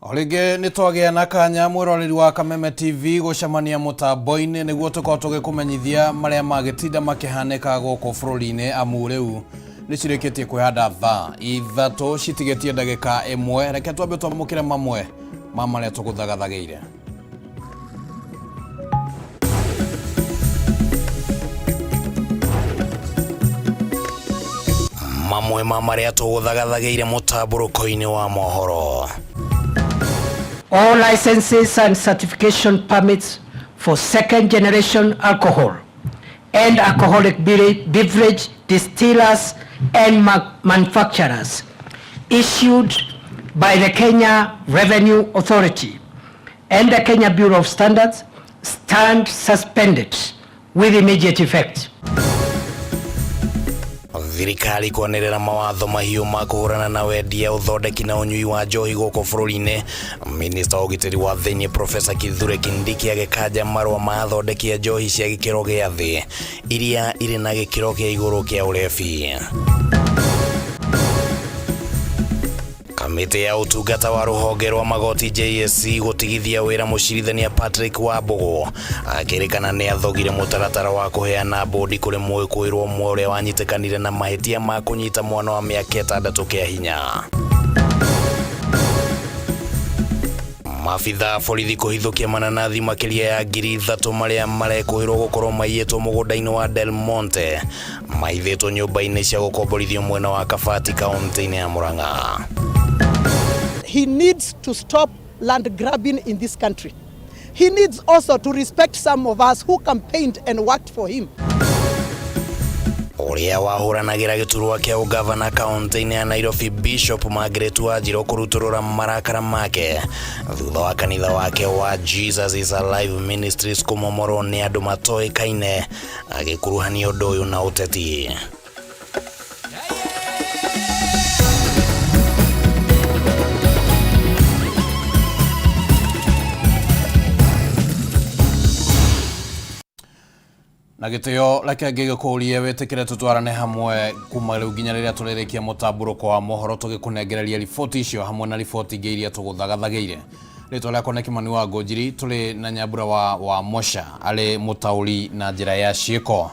O rĩngĩ nĩ twagĩa na kanya mwĩroreri wa Kameme TV gũcemania mũtambo-inĩ nĩguo tũkorwo tũgĩkũmenyithia marĩa magĩtinda makĩhanĩka gũkũ bũrũri-inĩ, amu rĩu nĩ cirĩkĩtie kwĩhanda thaa 3 citigĩtie ndagĩka 1. Reke twambe twamũkĩre mamwe ma marĩa tũgũthagathagĩire. Mamwe ma marĩa tũgũthagathagĩire mũtambũrũko-inĩ wa mohoro. All licenses and certification permits for second generation alcohol and alcoholic beverage distillers and manufacturers issued by the Kenya Revenue Authority and the Kenya Bureau of Standards stand suspended with immediate effect. Thirikari kwanĩrĩra mawatho mahiũ ma kũhũrana na wendia, ũthondeki na ũnyui wa njohi gũkũ bũrũri-inĩ. Minista wa ũgitĩri wa thĩinĩ Profesa Kithure Kindiki agĩkanja marũa ma athondeki a njohi cia gĩkĩro gĩa thĩ iria irĩ na gĩkĩro kĩa igũrũ kĩa ũrebi. Kamĩtĩ ya ũtungata wa rũhonge rwa magoti JSC gũtigithia wĩra mũcirithania Patrick Wambũgũ akĩrĩkana nĩ athogire mũtaratara wa kũheana bũndi kũrĩ mwĩkũĩrwo ũmwe ũrĩa wanyitĩkanire na mahĩtia ma kũnyita mwana wa mĩaka 6 kĩa hinya. Maabitha a borithi kũhithũkia mananathi makĩria ya 3,000 marĩa marekũĩrwo gũkorwo maiyĩtwo mũgũnda-inĩ wa Del Monte maithĩtwo nyũmba-inĩ cia gũkomborithio mwena wa Kabati kaunti-inĩ ya Murang'a. He needs to stop land grabbing in this country. He needs also to respect some of us who campaigned and worked for him. Ũrĩa wahũranagĩra gĩturwa kĩa ũgavana kaunti-inĩ ya Nairobi Bishop Margaret Wanjiru kũrutũrũra marakara make thutha wa kanitha wake wa Jesus is Alive Ministries kũmomorwo nĩ andũ matoĩkaine agĩkuruhania ũndũ ũyũ na ũteti. Na gĩtĩo reke ngĩgĩkũrie wĩtĩkĩre tũtwarane hamwe kuma rĩu nginya rĩrĩa tũrĩrĩkia mũtambũrũko wa mohoro tũgĩkũnengereria riboti icio hamwe na riboti ingĩ iria tũgũthagathagĩire. Rĩtwa rĩakwa nĩ Kĩmani wa Ngũnjiri, tũrĩ na Nyambura wa Mosha arĩ mũtaũri na njĩra ya ciĩko.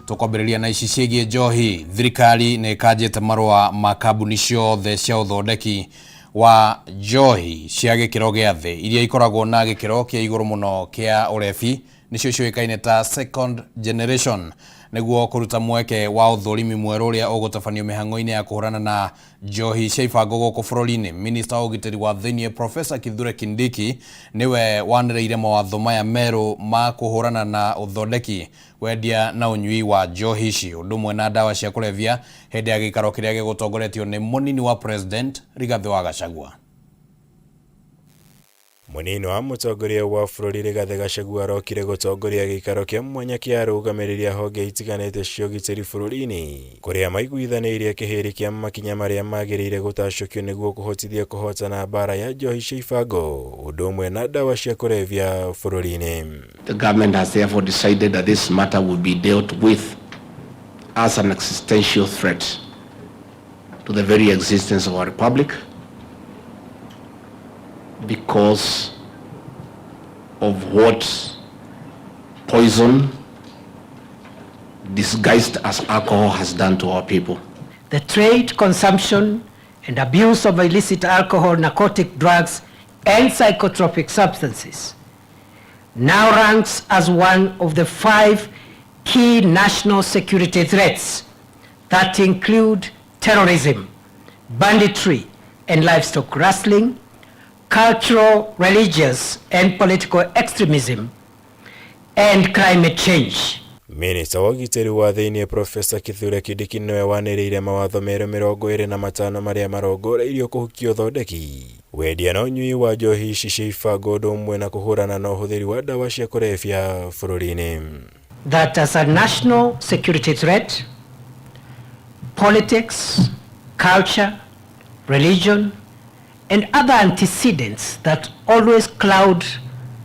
Tũkwambĩrĩria na ici ciĩgiĩ njohi. Thirikari nĩ ĩkanjĩte marũa ma kambuni ciothe cia ũthondeki wa njohi cia gĩkĩro gĩa thĩ iria ikoragwo na gĩkĩro kĩa igũrũ mũno kĩa ũrebi, nĩcio ciũĩkaine ta second generation, nĩguo kũruta mweke wa ũthũrimi mwerũ ũrĩa ũgũtabanio mĩhang'o-inĩ ya kũhũrana na njohi cia ibango gũkũ bũrũri-inĩ. Minista wa ũgitĩri wa thĩinĩ Profesa Kithure Kindiki nĩwe wanĩrĩire mawatho maya merũ ma kũhũrana na ũthondeki, wendia na ũnyui wa njohi ici ũndũ ũmwe na ndawa cia kũrebia hĩndĩ ya gĩikaro kĩrĩa gĩgũtongoretio nĩ mũnini wa President Rigathĩ wa Gachagua. Mũnini wa mũtongoria wa bũrũri Rigathĩ Gachagua arokire gũtongoria gĩikaro kĩa mwanya kĩa arũgamĩrĩri a honge itiganĩte cia ũgitĩri bũrũri-inĩ kũrĩa maiguithanĩirie kĩhĩri kĩa makinya marĩa magĩrĩire gũtacũkio nĩguo kũhotithia kũhotana mbara ya njohi cia ibango ũndũ ũmwe na ndawa cia kũrebia bũrũri-inĩ. The government has therefore decided that this matter will be dealt with as an existential threat to the very existence of our republic because of what poison disguised as alcohol has done to our people. The trade, consumption, and abuse of illicit alcohol, narcotic drugs, and psychotropic substances now ranks as one of the 5 key national security threats that include terrorism, banditry, and livestock rustling, cultural, religious, and political extremism, and climate change. Minista wa ũgitĩri wa thĩinĩ Profesa Kithure Kindiki nĩwe wanĩrĩire mawatho merũ 25 marĩa marongoreirio kũhukia ũthondeki, wendia na ũnyui wa njohi ici cia ibango ũndũ ũmwe na kũhũrana na ũhũthĩri wa ndawa cia kũrebia bũrũri-inĩ. That as a national security threat, politics, culture, religion, and other antecedents that always cloud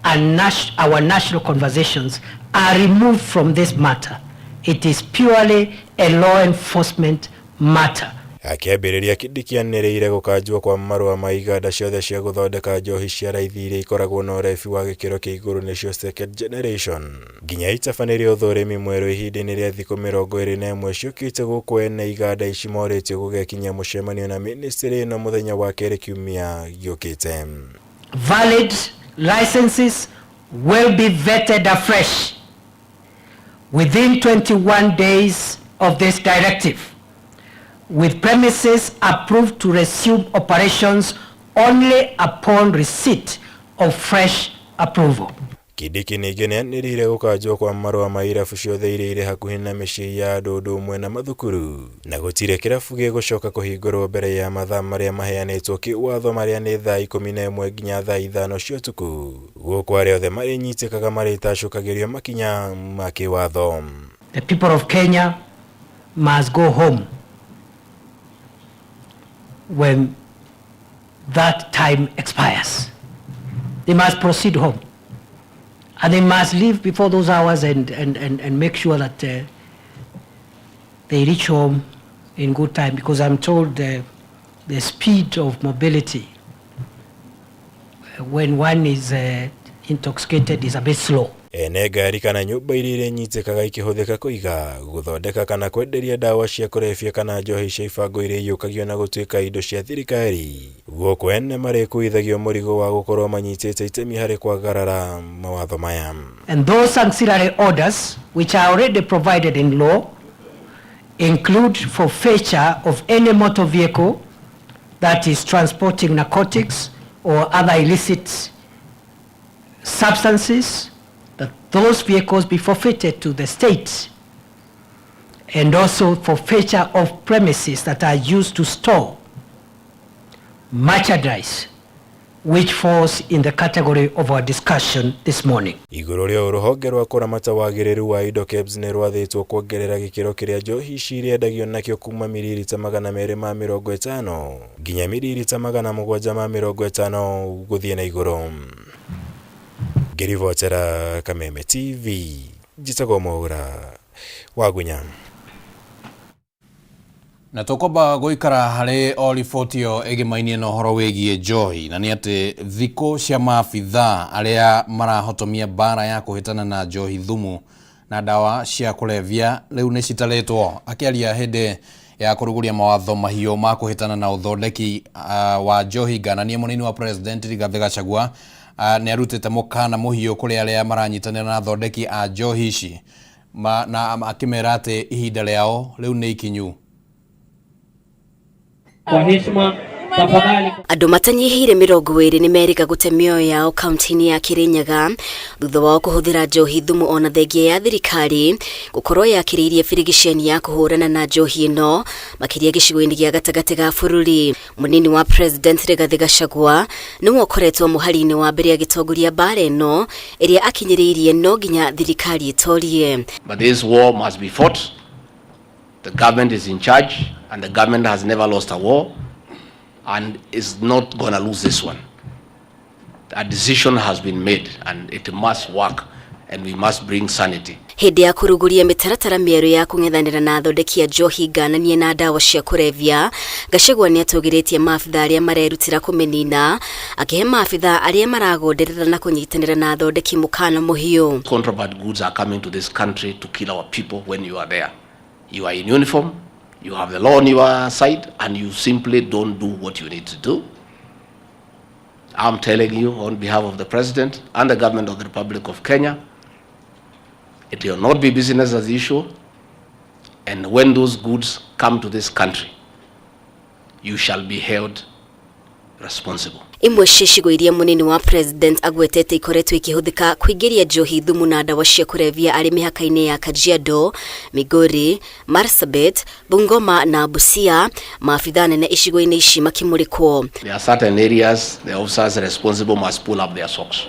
our national conversations are removed from this matter. It is purely a law enforcement matter. Akĩambĩrĩria Kindiki anĩrĩire gũkanjwo kwa marũa ma iganda ciothe cia gũthondeka njohi cia raithi iria ikoragwo na ũrebi wa gĩkĩro kĩa igũrũ nĩcio second generation nginya itabanĩrio ũthũrimi mwerũ ihinda-inĩ rĩa thikũ 21 ciũkĩte gũkũ ene iganda ici morĩtio gũgekinyia mũcemanio na ministry ĩno mũthenya wa kerĩ kiumia gĩũkĩte. Valid licenses will be vetted afresh within 21 days of this directive, with premises approved to resume operations only upon receipt of fresh approval. Kindiki ningĩ nĩanĩrĩire gũkanjwo kwa marũa ma irabu ciothe iria irĩ hakuhĩ na mĩciĩ ya andũ ũndũ ũmwe na mathukuru na gũtirĩ kĩrabu gĩgũcoka kũhingũrwo mbere ya mathaa marĩa maheanĩtwo kĩwatho marĩa nĩ thaa 11 nginya thaa 5 cia ũtukũ gũkũ arĩa othe marĩnyitĩkaga marĩtacũkagĩrio makinya ma kĩwatho. The people of Kenya must go home when that time expires. They must proceed home. And they must leave before those hours and make sure that they reach home in good time, because I'm told the speed of mobility when one is intoxicated is a bit slow. Ene ngari kana nyũmba iria irenyitĩkaga ikĩhũthĩka kũiga, gũthondeka kana kwenderia ndawa cia kũrebia kana njohi cia ibango iria iyũkagio na gũtuĩka indo cia thirikari gũkũ ene marĩkuithagio mũrigo wa gũkorwo manyitĩte itemi harĩ kwagarara mawatho maya. And those ancillary orders which are already provided in law include forfeiture of any motor vehicle that is transporting narcotics or other illicit substances, that those vehicles be forfeited to the state, and also forfeiture of premises that are used to store merchandise which falls in the category of our discussion this morning. Igũrũ rĩa rũhonge rwa kũramata wagĩrĩru wa indo KEBS nĩ rwathĩtwo kuongerera gĩkĩro kĩrĩa njohi ici irĩendagio nakĩo kuma miririta 250 nginya miririta 750 gũthiĩ na igũrũ. Ngĩribotera Kameme TV, njĩtagwo Mwaura Wagunya. Na tũkwamba gũikara harĩ o riboti ĩyo ĩgĩmainie na ũhoro wĩgiĩ njohi, na nĩ atĩ thikũ cia maabithaa arĩa marahotomia mbara ya kũhĩtana na njohi thumu na ndawa cia kũrebia rĩu nĩ citarĩtwo. Akĩaria hĩndĩ ya kũrugũria mawatho mahiũ ma kũhĩtana na ũthondeki wa njohi ngananie, mũnini wa President Rigathĩ Gachagua nĩ arutĩte mũkana mũhiũ kũrĩ arĩa maranyitanĩra na athondeki a njohi ici na akĩmera atĩ ihinda rĩao rĩu nĩ ikinyu. Kwa heshima tafadhali. Andũ matanyihĩire 20 nĩ merĩga gũte mĩoyo yao kaunti-inĩ ya Kirinyaga thutha wao kũhũthĩra njohi thumu ona thengia ya thirikari gũkorwo yakĩrĩirie birigiceni ya kũhũrana na njohi ĩno makĩria gĩcigo-inĩ gĩa gatagatĩ ga bũrũri. Mũnini wa President Rigathĩ Gachagua nĩwe ũkoretwo mũhari-inĩ wa mbere agĩtongoria mbara ĩno ĩrĩa akinyĩrĩirie no nginya thirikari ĩtorie. But this war must be fought. The government is in charge, and the government has never lost a war and is not going to lose this one. A decision has been made and it must work, and we must bring sanity. Hĩndĩ ya kũrugũria mĩtaratara mĩerũ ya kũng'ethanĩra na athondeki a njohi ngananie na ndawa cia kũrebia, Gachagua nĩatũgĩrĩtie maabithaa arĩa marerutĩra kũmĩnina, akĩhe maabithaa arĩa maragonderera na kũnyitanĩra na athondeki mũkana mũhiũ. Contraband goods are coming to this country to kill our people when you are there. You are in uniform, you have the law on your side, and you simply don't do what you need to do. I'm telling you on behalf of the President and the government of the Republic of Kenya, it will not be business as usual. And when those goods come to this country, you shall be held responsible. Imwe cia icigo iria mũnini wa President agwetete ikoretwo ikĩhũthĩka kũingĩria njohi thumu na ndawa cia kũrebia arĩ mĩhaka-inĩ ya Kajiado, Migori, Marsabit, Bungoma na Busia, maabithaa nene icigo-inĩ ici makĩmũrĩkwo. There are certain areas the officers responsible must pull up their socks.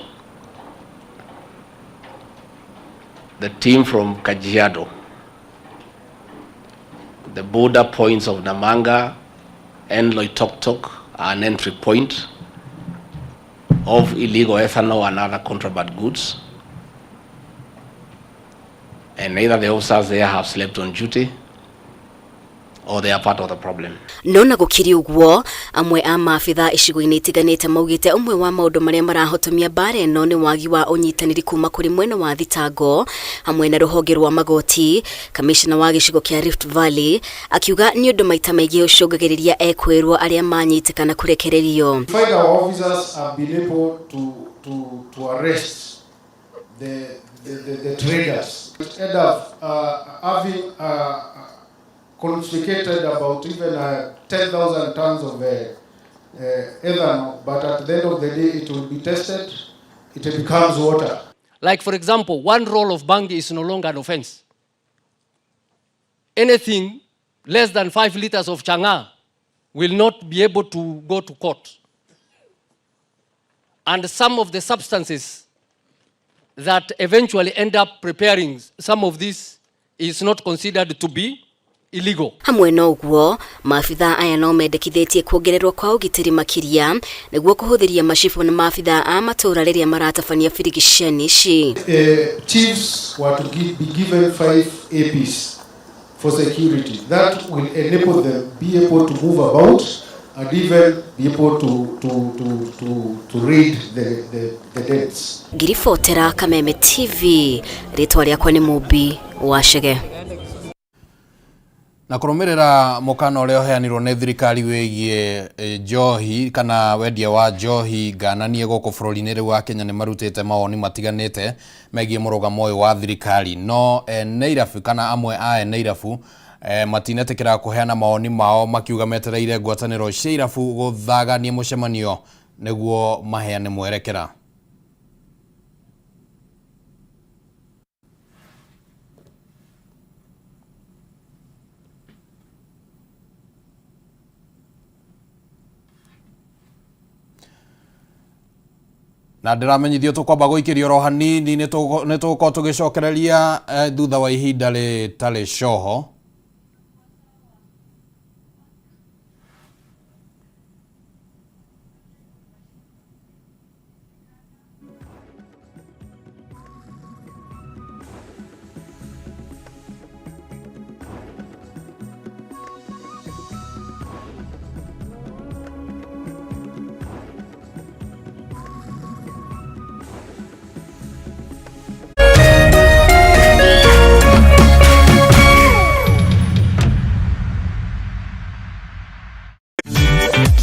The team from Kajiado, the border points of Namanga and Loitoktok are an entry point of illegal ethanol and other contraband goods. And either the officers there have slept on duty or they are part of the problem. No na gũkĩrĩ ũguo, amwe a maabitha icigo-inĩ itiganĩte maugĩte ũmwe wa maũndũ marĩa marahotomia mbara ĩno nĩ wagi wa ũnyitanĩri kuma kũrĩ mwena wa thitango hamwe na rũhonge rwa magoti. Kamishna wa gĩcigo kĩa Rift Valley akiuga nĩ ũndũ maita maingĩ ũcũngagĩrĩria ekwĩrwo arĩa manyitĩkana kũrekererio. Find our officers have been able to arrest the traders. End up having confiscated about even 10,000 tons of ethanol, but at the end of the day it will be tested, it becomes water. Like, for example, one roll of bangi is no longer an offense. Anything less than 5 liters of chang'aa will not be able to go to court. And some of the substances that eventually end up preparing some of this is not considered to be illegal. Hamwe na ũguo, maabitha aya no mendekithĩtie kuongererwo kwa ũgitĩri makĩria nĩguo kũhũthĩria macibũ na maabitha a matũũra rĩrĩa maratabania birigiceni ici. Chiefs were to be given 5 APs for security. That will enable them be able to move about and even be able to raid the dens. Ngiribotera Kameme TV, rĩtwa rĩakwa nĩ Mũmbi wa Chege. Na kũrũmĩrĩra mũkana ũrĩa ũheanirwo nĩ thirikari wĩgiĩ njohi kana wendia wa njohi ngananie gũkũ bũrũri-inĩ rĩu wa Kenya nĩ marutĩte mawoni matiganĩte megiĩ mũrũgamo ũyũ wa thirikari. No ene irabu kana amwe a ene irabu matinetĩkĩra kũheana mawoni mao makiuga metereire ngwatanĩro cia irabu gũthagania mũcemanio nĩguo maheane mwerekera. Na ndĩramenyithio tũkwamba gũikĩrio oro hanini nĩ tũgũkorwo tũgĩcokereria thutha wa ihinda rĩtarĩ coho.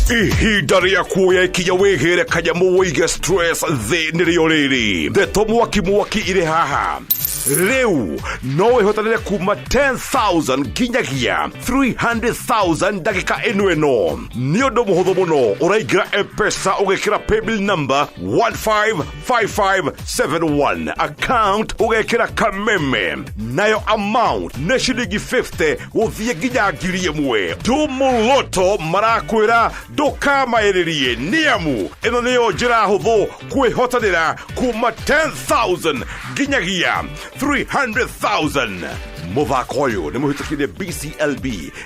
Ihinda rĩa kuoya ikinya wĩgĩre kanyamũ wĩige stress thĩ nĩrĩo rĩrĩ. Ndeto mwaki mwaki irĩ haha. Rĩu no wĩhotanĩre kuma 10,000 nginyagia 300,000 ndagĩka ĩno ĩno. Nĩ ũndũ mũhũthũ mũno, ũraingĩra M-Pesa ũgekĩra paybill number 155571, account ũgekĩra Kameme, nayo amount nĩ ciringi 50 gũthiĩ nginya 1,000. Ndumuloto marakwĩra ndũkamaĩrĩrie nĩamu ĩno nĩyo njĩra hũthũ kwĩhotanĩra kuma 10,000 nginyagia 300,000. Mũthako ũyũ nĩ mũhĩtũkire BCLB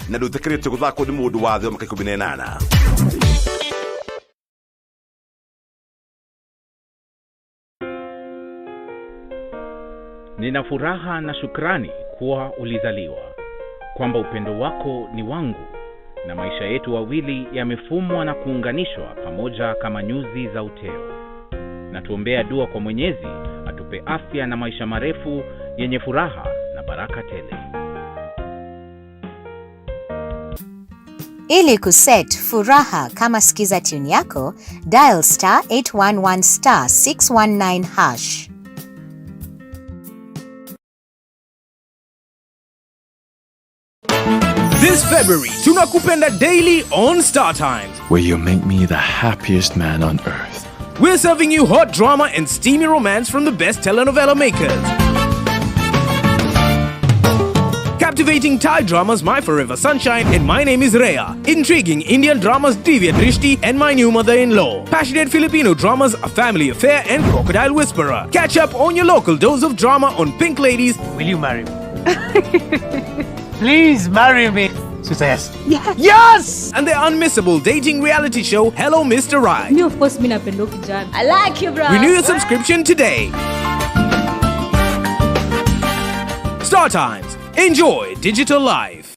na ndũĩtĩkĩrĩtio gũthakwo nĩ mũndũ wa thĩ wa mĩaka 18. Nina furaha na shukrani kuwa ulizaliwa, kwamba upendo wako ni wangu na maisha yetu wawili yamefumwa na kuunganishwa pamoja kama nyuzi za uteo. Na tuombea dua kwa Mwenyezi atupe afya na maisha marefu yenye furaha na baraka tele. Ili kuset furaha kama skiza tune yako, dial star 811 star 619 hash. This February, Tunakupenda Daily on Star Times, where you make me the happiest man on earth. We're serving you hot drama and steamy romance from the best telenovela makers. Captivating Thai dramas My Forever Sunshine and My Name is Rhea. Intriguing Indian dramas Divya Drishti and My New Mother-in-Law. Passionate Filipino dramas A Family Affair and Crocodile Whisperer. Catch up on your local dose of drama on Pink Ladies. Will you marry me? Please marry me. She says yes. Yes! And the unmissable dating reality show Hello Mr. Right. Me, of course, mi napenda kijana. I like you, bro. Renew your subscription today. Star Times. Enjoy digital life.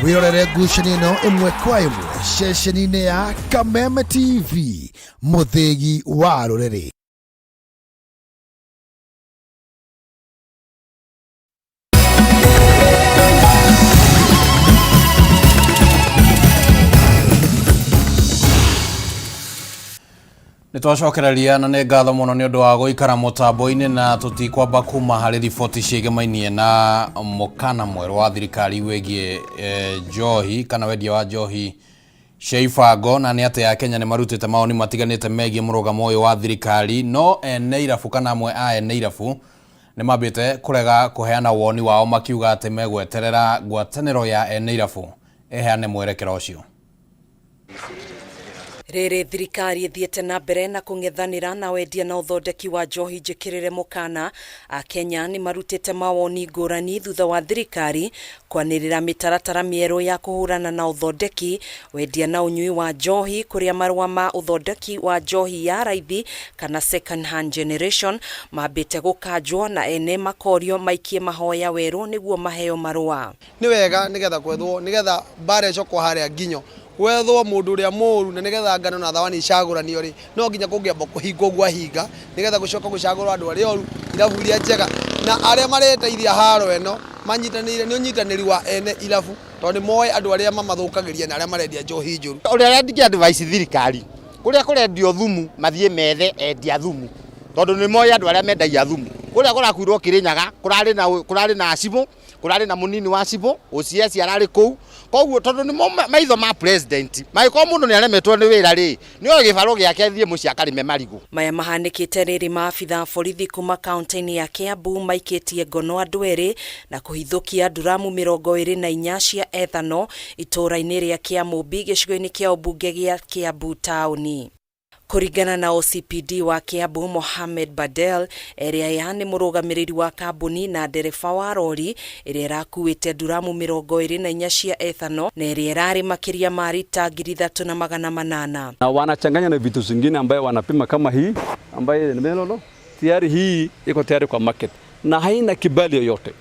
Wĩrorere ngucanio ĩno ĩmwe kwa ĩmwe ceceni-inĩ ya Kameme TV, mũthĩgi wa rũrĩrĩ. Nĩ twacokereria na nĩ ngatho mũno nĩ ũndũ wa gũikara mũtambo-inĩ na tũtikwamba kuma harĩ riboti ciĩgemainie na mũkana mwerũ wa thirikari wĩgiĩ njohi kana wendia wa njohi cia ibango, na nĩ atĩ Akenya nĩ marutĩte mawoni matiganĩte megiĩ mũrũgamo ũyũ wa thirikari, no ene irabu kana amwe a ene irabu nĩ mambĩte kũrega kũheana woni wao makiuga atĩ megweterera ngwatanĩro ya ene irabu ĩheane mwerekera ũcio. Rĩrĩ thirikari ĩthiĩte na mbere na kũng'ethanĩra na wendia na ũthondeki wa njohi njĩkĩrĩre mũkana, Akenya nĩ marutĩte mawoni ngũrani thutha wa thirikari kwanĩrĩra mĩtaratara mĩerũ ya kũhũrana na ũthondeki, wendia na ũnyui wa njohi, kũrĩa marũa ma ũthondeki wa njohi ya raithi kana second hand generation mambĩte gũkanjwo na ene makorio maikie mahoya werũ nĩguo maheo marũa. Nĩ wega nĩgetha kwethwo nĩgetha mbara ĩcokwo harĩa nginyo gwethwo mũndũ ũrĩa mũru, na nĩgetha ngano na thawani icagũranio rĩ, no nginya kũngĩamba kũhingwo gwahinga nĩgetha gũcoka gũcagũrwo andũ arĩa oru, irabu iria njega na arĩa mareteithia haro ĩno manyitanĩire. Nĩ ũnyitanĩri wa ene irabu tondũ nĩ moĩ andũ arĩa mamathũkagĩria na arĩa marendia njohi njũru. Ũrĩa ingĩ advice thirikari, kũrĩa kũrendio thumu mathiĩ methe endia thumu, tondũ nĩ moĩ andũ arĩa mendagia thumu. Kũrĩa kũrakuirwo Kĩrĩnyaga kũrarĩ na cibũ, kũrarĩ na mũnini wa cibũ, OCS ararĩ kũu. Koguo tondũ nĩmo maitho ma president, mangĩkorwo mũndũ nĩ aremetwo nĩ wĩra rĩ, nĩ oe gĩbarũ gĩake athiĩ mũciĩ akarĩme marigũ. Maya mahanĩkĩte rĩrĩ maabitha a borithi kuma kaunti-inĩ ya Kiambu maikĩtie ngono andũ erĩ na kũhithũkia nduramu 24 cia ethano itũũra-inĩ rĩa Kĩamũmbi gĩcigo-inĩ kĩa ũmbunge gĩa Kiambu taũni. Kũringana na OCPD wa Kiambu Mohamed Badel, erĩ aya nĩ mũrũgamĩrĩri wa kambuni na ndereba wa rori ĩrĩa ĩrakuĩte nduramu 24 cia ethano na ĩrĩa ĩrarĩ makĩria ma rita 3800. Na wanachanganya na vitu zingine ambayo wanapima kama hii ambayo ni melolo, tayari hii iko tayari kwa market na haina kibali yoyote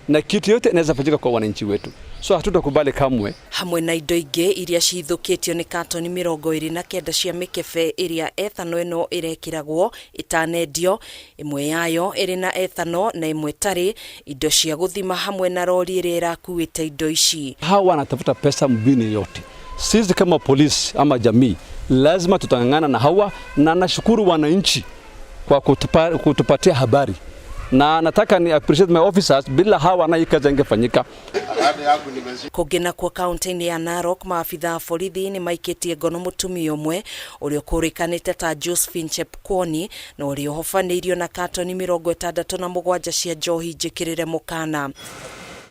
na kitu yote inaweza fanyika kwa wananchi wetu, so hatutakubali kamwe. Hamwe na indo ingĩ iria cihithũkĩtio nĩ katoni 29 cia mĩkebe ĩrĩa ethano ĩno ĩrekĩragwo ĩtanendio, ĩmwe yayo ĩrĩ na ethano na ĩmwe ĩtarĩ, indo cia gũthima hamwe na rori ĩrĩa ĩrakuĩte indo ici. Hawa wanatafuta pesa mbinu yote. Sisi kama polisi ama jamii lazima tutang'ang'ana na hawa, na nashukuru wananchi kwa kutupatia habari, na nataka ni appreciate my officers, bila hawa na hii kazi ingefanyika. Kũngĩ nakuo kaunti-inĩ ya Narok, maabitha a borithi nĩ maikĩtie ngono mũtumia ũmwe ũrĩa ũkũrĩkanĩte ta Josephine Chepkwony na ũrĩa ũhobanĩirio na katoni 67 cia njohi njĩkĩrĩre mũkana.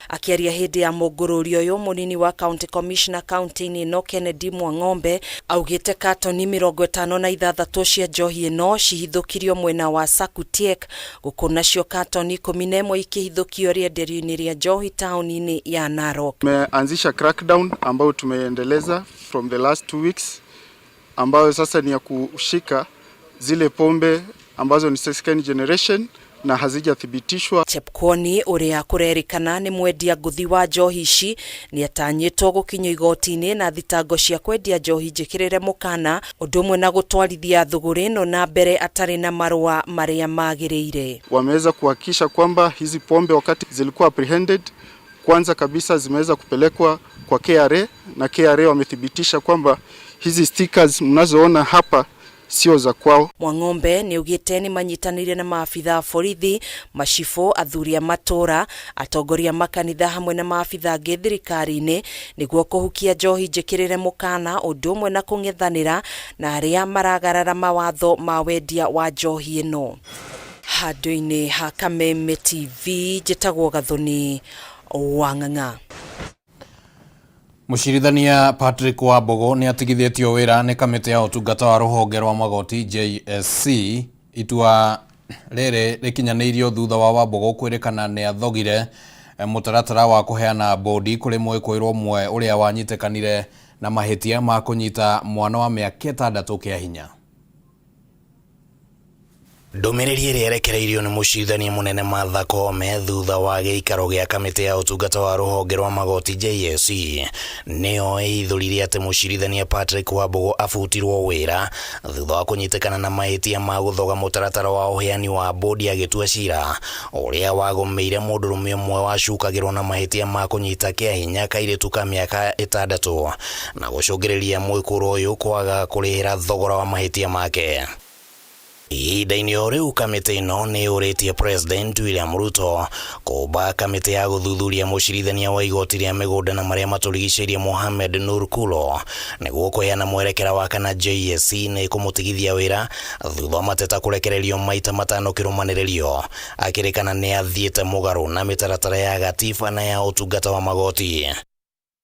Akĩaria hĩndĩ ya mũngũrũrio ũyũ, mũnini wa county commissioner kaunti-inĩ ĩno Kennedy Mwang'ombe augĩte katoni 56 cia njohi ĩno cihithũkirio mwena wa Sakutiek, gũkũ nacio katoni 11 ikĩhithũkio rĩenderio-inĩ rĩa njohi taũni-inĩ ya Narok. Tumeanzisha crackdown ambayo tumeendeleza from the last 2 weeks, ambayo sasa ni ya kushika zile pombe ambazo ni second generation na hazijathibitishwa. Chepkwony ũrĩa kũrerĩkana nĩ mwendia ngũthi wa njohi ici nĩ atanyĩtwo gũkinyio igoti-inĩ na thitango cia kwendia njohi njĩkĩrĩre mũkana, ũndũ ũmwe na gũtwarithia thũgũrĩ ĩno na mbere atarĩ na marũa marĩa magĩrĩire. Wameweza kuhakikisha kwamba hizi pombe wakati zilikuwa apprehended, kwanza kabisa zimeweza kupelekwa kwa KRA, na KRA wamethibitisha kwamba hizi stickers mnazoona hapa sio za kwao. Mwang'ombe nĩ augĩte nĩ manyitanĩire na maabitha a borithi, macibũ, athuri a matũũra, atongoria a makanitha hamwe na maabitha angĩ thirikari-inĩ nĩguo kũhukia njohi njĩkĩrĩre mũkana, ũndũ ũmwe na kũng'ethanĩra na arĩa maragarara mawatho ma wendia wa njohi ĩno. Handũ-inĩ ha Kameme TV, njĩtagwo Gathoni wa Ng'ang'a. Mũcirithania Patrick Wambogo nĩ atigithĩtio wĩra nĩ kamĩtĩ ya ũtungata wa rũhonge rwa magoti JSC. Itua rĩrĩ rĩkinyanĩirio thutha wa Wambogo kwĩrĩkana nĩ athogire mũtaratara wa kũheana bodi kũrĩ mwĩkũĩrwo ũmwe ũrĩa wanyitĩkanire na mahĩtia ma kũnyita mwana wa mĩaka 6 kĩa hinya. Ndũmĩrĩri ĩrĩa ĩrekereirio nĩ mũcirithania mũnene Martha Koome thutha wa gĩikaro gĩa kamĩtĩ ya ũtungata wa rũhonge rwa magoti JSC nĩyo ĩhithũririe atĩ mũcirithania Patrick Wambugu abutirwo wĩra thutha wa kũnyitĩkana na mahĩtia ma gũthoga mũtaratara wa ũheani wa bũndi agĩtua cira ũrĩa wagũmĩire mũndũrũme ũmwe wacukagĩrwo na mahĩtia ma kũnyita kĩa hinya kairĩtu ka mĩaka ĩtandatũ na gũcũngĩrĩria mwĩkũrũ ũyũ kwaga kũrĩhĩra thogora wa mahĩtia make. Ihinda-inĩ o rĩu kamĩtĩ ĩno nĩ yũrĩtie President William Ruto kũmba kamĩtĩ ya gũthuthuria mũcirithania wa igoti rĩa mĩgũnda na marĩa matũrigicĩirie Mohamed Nur Kulo nĩguo kũheana mwerekera wa kana JSC nĩ ĩkũmũtigithia wĩra thutha wa mateta kũrekererio maita matano kĩrũmanĩrĩrio akĩrĩkana nĩ athiĩte mũgarũ na mĩtaratara ya gatiba na ya ũtungata wa magoti.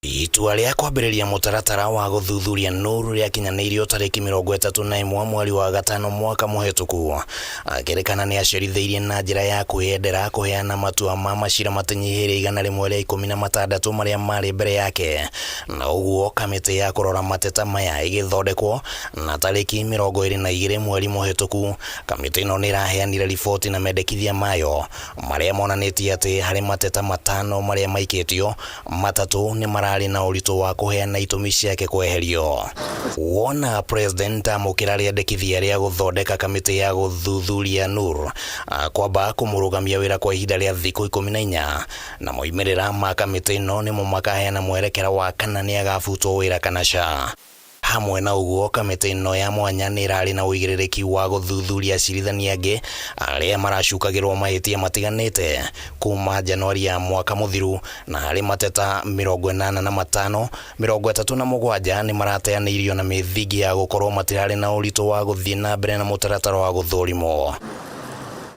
Itua rĩa kwambĩrĩria mũtaratara wa gũthuthuria Nur rĩakinyanĩirio tarĩki 31 mweri wa gatano mwaka mũhetũku, akĩrĩkana nĩ acerithĩirie na njĩra ya kwĩyendera kũheana matua ma macira matanyihĩire 116 marĩa marĩ mbere yake, na ũguo kamĩtĩ ya kũrora mateta maya ĩgĩthondekwo na tarĩki 22 mweri mũhetũku. Kamĩtĩ ĩno nĩ ĩraheanire riboti na mendekithia mayo marĩa monanĩtie atĩ harĩ mateta matano marĩa maikĩtio matatũ nĩ mararĩ na ũritũ wa kũheana itũmi ciake kweherio. Wona President amũkĩra rĩandĩkithia rĩa gũthondeka kamĩtĩ ya gũthuthuria Nur kwamba kũmũrũgamia wĩra kwa ihinda rĩa thikũ 14 na moimĩrĩra ma kamĩtĩ ĩno nĩmo makaheana mwerekera wa kana nĩ agabutwo wĩra kana ca. Hamwe na ũguo, kamĩtĩ ĩno ya mwanya nĩ ĩrarĩ na ũigĩrĩrĩki wa gũthuthuria acirithania angĩ arĩa maracukagĩrwo mahĩtia matiganĩte kuma Januari ya mwaka mũthiru, na harĩ mateta 85, 37 nĩ marateanĩirio na mĩthingi ya gũkorwo matirarĩ na ũritũ wa gũthiĩ na mbere na mũtaratara wa gũthũrimwo.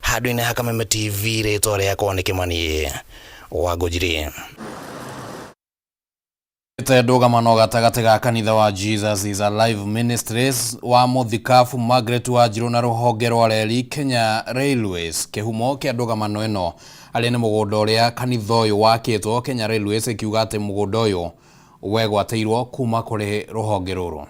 Handũ-inĩ ha Kameme TV, rĩtwa rĩakwa nĩ Kĩmani wa Ngũnjiri. Te ndũgamano gatagatĩ ga kanitha wa Jesus is Alive Ministries wa mũthikabu Margaret Wanjiru na rũhonge rwa reri Kenya Railways. Kĩhumo kĩa ndũgamano ĩno arĩ nĩ mũgũnda ũrĩa kanitha ũyũ wakĩtwo, Kenya Railways ĩkiuga atĩ mũgũnda ũyũ wegwatĩirwo kuma kũrĩ rũhonge rũrũ.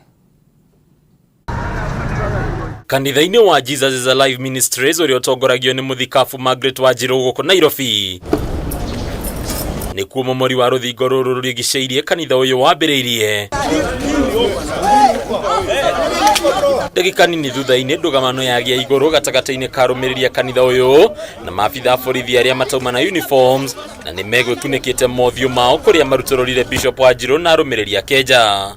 Kanitha-inĩ wa Jesus is Alive Ministries ũrĩa ũtongoragio nĩ mũthikabu Margaret Wanjiru gũkũ Nairobi nĩkuo mũmori wa rũthingo rũrũ rũrigicĩirie kanitha ũyũ wambĩrĩirie. Ndagĩka nini thutha-inĩ ndũgamano yagĩa igũrũ gatagatĩ-inĩ ka arũmĩrĩri a kanitha ũyũ na maabitha a borithi arĩa matauma na uniforms na nĩ megwĩkunĩkĩte mothiũ mao kũrĩa marutũrũrire Bishop Wanjiru na arũmĩrĩri ake nja.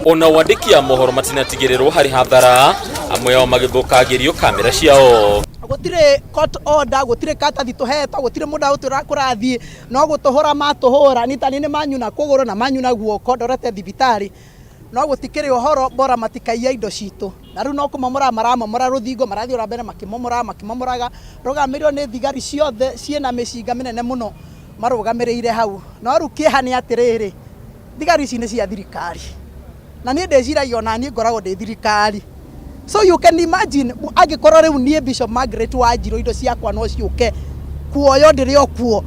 Ona wandĩki a mohoro matinatigĩrĩrwo harĩ hathara, amwe ao magĩthũkangĩrio kamera ciao. Gũtirĩ court order, gũtirĩ katathi tũhetwo, gũtirĩ mũndũ agũtwĩra kũrathiĩ, no gũtũhũra matũhũra, niĩ tani nĩ manyuna kũgũrũ na manyuna guoko ndorete thibitarĩ, no gũtikĩrĩ ũhoro bora matikaiya indo citũ. Na rĩu no kũmomora maramomora rũthingo, marathiĩ o na mbere makĩmomoraga makĩmomoraga, rũgamĩrĩirwo nĩ thigari ciothe ciĩna mĩcinga mĩnene mũno marũgamĩrĩire hau. No rĩu kĩeha nĩ atĩrĩrĩ, thigari ici nĩ cia thirikari, na niĩ ndĩciragia ona niĩ ngoragwo ndĩ thirikari. So you can imagine angĩkorwo rĩu niĩ Bishop Margaret Wanjiru indo ciakwa no ciũke kuoywo ndĩrĩ o kuo,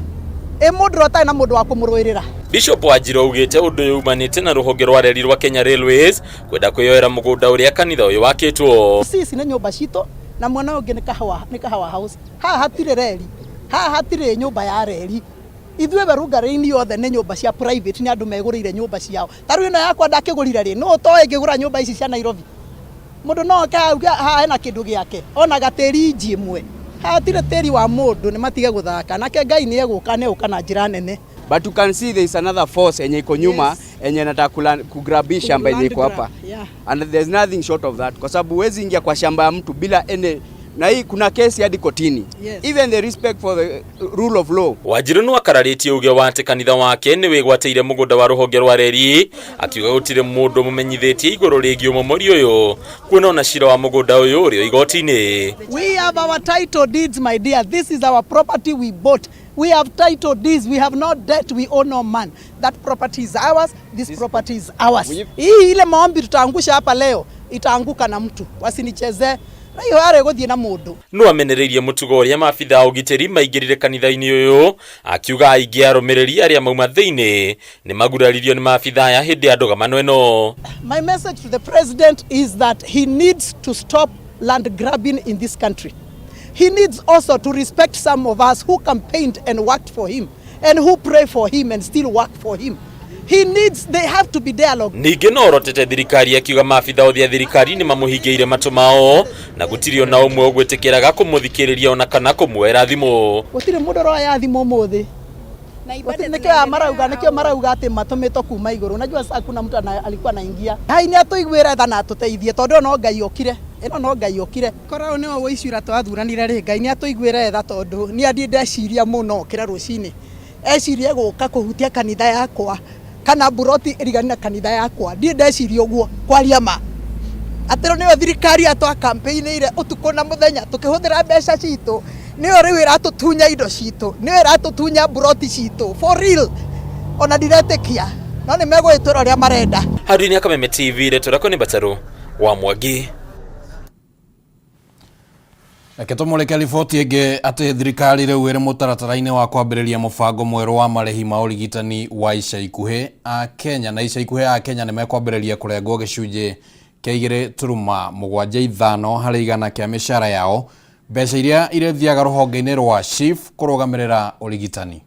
ĩ mũndũ ũrĩa ũtarĩ na mũndũ wa kũmũrũĩrĩra? Bishop Wanjiru augĩte ũndũ ũyũ umanĩte na rũhonge rwa reri rwa Kenya Railways kwenda kwĩyoera mũgũnda ũrĩa kanitha ũyũ wakĩtwo. Ici nĩ nyũmba citũ na mwena ũyũ ũngĩ nĩ Kahawa, nĩ Kahawa House. Haha hatirĩ reri, haha hatirĩ nyũmba ya reri. Ithuĩ Werungarĩ-inĩ yothe nĩ nyũmba cia private, nĩ andũ megũrĩire nyũmba ciao. Ta rĩu ĩno yakwa ndakĩgũrire rĩ, nũ ũtoĩ ngĩgũra nyũmba ici cia Nairobi? Mũndũ no oke auge haha hena kĩndũ gĩake, ona gatĩri inji ĩmwe. Haha hatirĩ tĩri wa mũndũ, nĩ matige gũthaka. Nake Ngai nĩ egũka, nĩ egũka na njĩra nene. But you can see there is another force yenye iko nyuma yenye inataka kugrab hii shamba yenye iko hapa. And there's nothing short of that. Kwa sababu huwezi ingia kwa shamba ya mtu bila any, na hii kuna kesi hadi kotini. Even the respect for the rule of law. Wanjiru nĩ akararĩtie uge wa atĩ kanitha wake nĩ wĩgwatĩire mũgũnda wa rũhonge rwa reri, akiuga gũtirĩ mũndũ mũmenyithĩtie igũrũ rĩgiĩ ũmomori ũyũ, kuona ona cira wa mũgũnda ũyũ ũrĩ o igoti-inĩ. We have our title deeds, my dear. This is our property we bought. We have title deeds. We have no debt. We owe no man. That property is ours. This property is ours. Hii ile maombi tutaangusha hapa leo itaanguka na mtu. Wasinichezee. Na hiyo yare gũthiĩ na mũndũ. No amenereirie mũtugo ũrĩa maabitha a ũgitĩri maingĩrire kanitha-inĩ ũyũ, akiuga aingĩ a arũmĩrĩri arĩa mauma thĩinĩ nĩ maguraririo nĩ maabitha aya hĩndĩ ya ndũgamano ĩno. My message to the president is that he needs to stop land grabbing in this country. He needs also to respect some of us who campaigned and worked for him and who pray for him and still work for him. He needs, they have to be dialogue. Ningĩ no orotete thirikari akiuga maabitha othe a thirikari nĩ mamũhingĩire matũ mao na gũtirĩ ona ũmwe ũgwĩtĩkĩraga kũmũthikĩrĩria ona kana kũmuoera thimũ. Gũtirĩ mũndũ ũroya thimũ ũmũthĩ. Nĩkĩo aya marauga, nĩkĩo marauga atĩ matũmĩtwo kuma igũrũ. Unajua sasa kuna mtu alikuwa anaingia. Ngai nĩ atũiguĩre tha na atũteithie tondũ ĩyo no Ngai okire. Ĩno no Ngai okire. Korwo nĩwe wĩicura twathuranire rĩ, Ngai nĩ atũiguĩre tha tondũ niĩ ndiĩ ndeciria mũno okĩra rũcinĩ. Ecirie gũka kũhutia kanitha yakwa kana mburoti ĩrigani na kanitha yakwa. Ndiĩ ndeciria ũguo kwaria ma. Atĩ nĩyo thirikari ya twa-campaign-ĩire ũtukũ na mũthenya tũkĩhũthĩra mbeca citũ, nĩyo rĩu ĩratũtunya indo citũ, nĩyo ĩratũtunya mburoti citũ. For real. Ona ndiretĩkia. No nĩ megũgĩtwĩra ũrĩa marenda. Handũ-inĩ ya Kameme TV, rĩtwa rĩakwa nĩ Mbatarũ wa Mwangi. Reke tũmũrĩke riboti ĩngĩ atĩ thirikari rĩu ĩrĩ mũtaratara-inĩ wa kwambĩrĩria mũbango mwerũ wa marĩhi ma ũrigitani wa ica ikuhĩ a Kenya na ica ikuhĩ a Kenya nĩ mekwambĩrĩria kũrengwo gĩcunjĩ kĩa 2.75 harĩ igana kĩa mĩcara yao mbeca iria irĩthiaga rũhonge-inĩ rwa SHIF kũrũgamĩrĩra ũrigitani.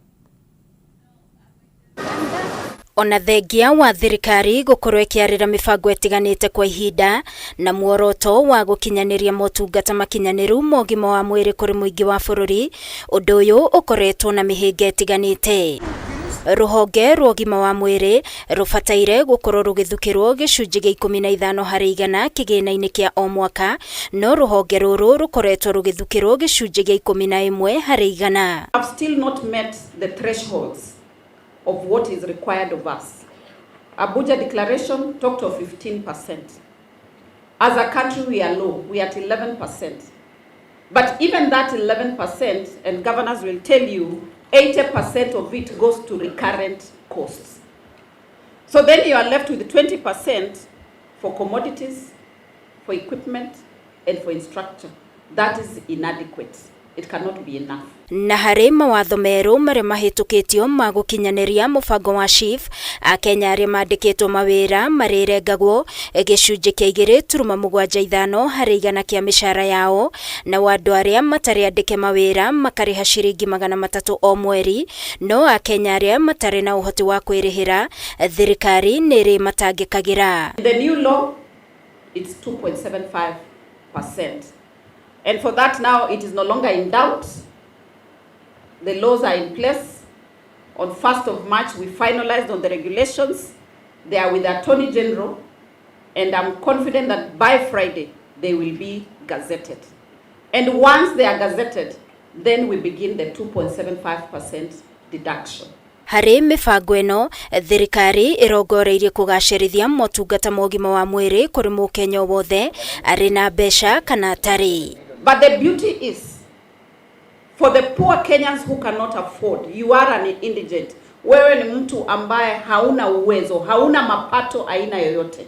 Ona thengia wa thirikari gũkorwo ĩkĩarĩra mĩbango ĩtiganĩte kwa ihinda na muoroto wa gũkinyanĩria motungata makinyanĩru ma ũgima wa mwĩrĩ kũrĩ mũingĩ wa bũrũri, ũndũ ũyũ ũkoretwo na mĩhĩnga ĩtiganĩte. Rũhonge rwa ũgima wa mwĩrĩ rũbataire gũkorwo rũgĩthukĩrwo gĩcunjĩ gĩa 15 harĩ igana kĩgĩna-inĩ kĩa o mwaka, no rũhonge rũrũ rũkoretwo rũgĩthukĩrwo gĩcunjĩ gĩa 11 harĩ igana. Have still not met the thresholds of what is required of us. Abuja Declaration talked of 15%. As a country, we are low. We are at 11%. But even that 11%, and governors will tell you, 80% of it goes to recurrent costs. So then you are left with 20% for commodities, for equipment, and for infrastructure. That is inadequate. It cannot be enough. Na harĩ mawatho merũ marĩa mahĩtũkĩtio ma gũkinyanĩria mũbango wa SHIF, Akenya arĩa mandĩkĩtwo mawĩra marĩrengagwo gĩcunjĩ kĩa 2.75 harĩ igana kĩa mĩcara yao, nao andũ arĩa matarĩ andĩke mawĩra makarĩha ciringi 300 o mweri, no Akenya arĩa matarĩ na ũhoti wa kwĩrĩhĩra thirikari nĩ ĩrĩmatangĩkagĩra. The new law, it's 2.75%. And for that now, it is no longer in doubt. The laws are in place. On 1st of March, we finalized on the regulations. They are with the Attorney General, and I'm confident that by Friday, they will be gazetted. And once they are gazetted, then we begin the 2.75% deduction. Harĩ mĩbango ĩno, thirikari ĩrongoreirie kũgacĩrithia motungata ma ũgima wa mwĩrĩ kũrĩ mũkenya o wothe arĩ na mbeca kana atarĩ. But the beauty is, for the poor Kenyans who cannot afford, you are an indigent. Wewe ni mtu ambaye hauna uwezo, hauna mapato aina yoyote.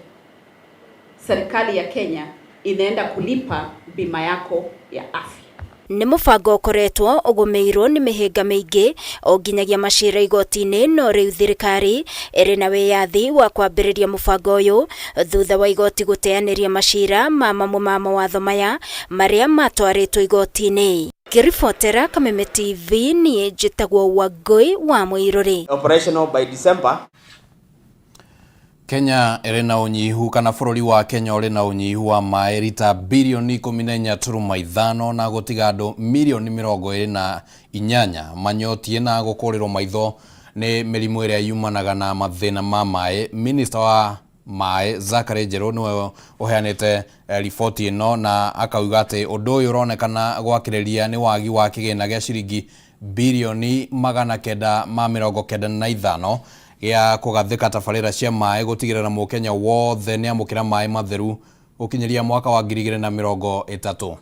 Serikali ya Kenya inaenda kulipa bima yako ya afya. Nĩ mũbango ũkoretwo ũgũmĩirwo nĩ mĩhĩnga mĩingĩ o nginyagia macira igoti-inĩ, no rĩu thirikari ĩrĩ na wĩyathi wa kwambĩrĩria mũbango ũyũ thutha wa igoti gũteanĩria macira ma mamwe ma mawatho maya marĩa matwarĩtwo igoti-inĩ. Ngĩribotera Kameme TV, niĩ njĩtagwo Wangũi wa Mũirũrĩ. Operational by December. Kenya ĩrĩ na ũnyihu kana bũrũri wa Kenya ũrĩ na ũnyihu wa maĩ rita birioni 14.5 na gũtiga andũ mirioni 28 manyotie na gũkũrĩrwo maitho nĩ mĩrimũ ĩrĩa yumanaga na mathĩna ma maĩ. Minista wa maĩ Zachary Njerũ nĩwe ũheanĩte riboti ĩno na akauga atĩ ũndũ ũyũ ũronekana gwakĩrĩria nĩ wagi wa kĩgĩna gĩa ciringi birioni 995 gĩa kũgathĩka tabarĩra cia maĩ gũtigĩrĩra mũkenya wothe nĩ amũkĩra maĩ matheru gũkinyĩria mwaka wa 2030.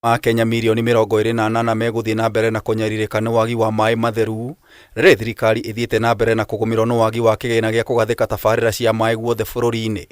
Akenya mirioni 28 megũthiĩ na mbere na kũnyarirĩka nĩ wagi wa maĩ matheru rĩrĩ thirikari ĩthiĩte na mbere na kũgũmĩrwo nĩ wagi wa kĩgĩna gĩa kũgathĩka tabarĩra cia maĩ guothe bũrũri-inĩ.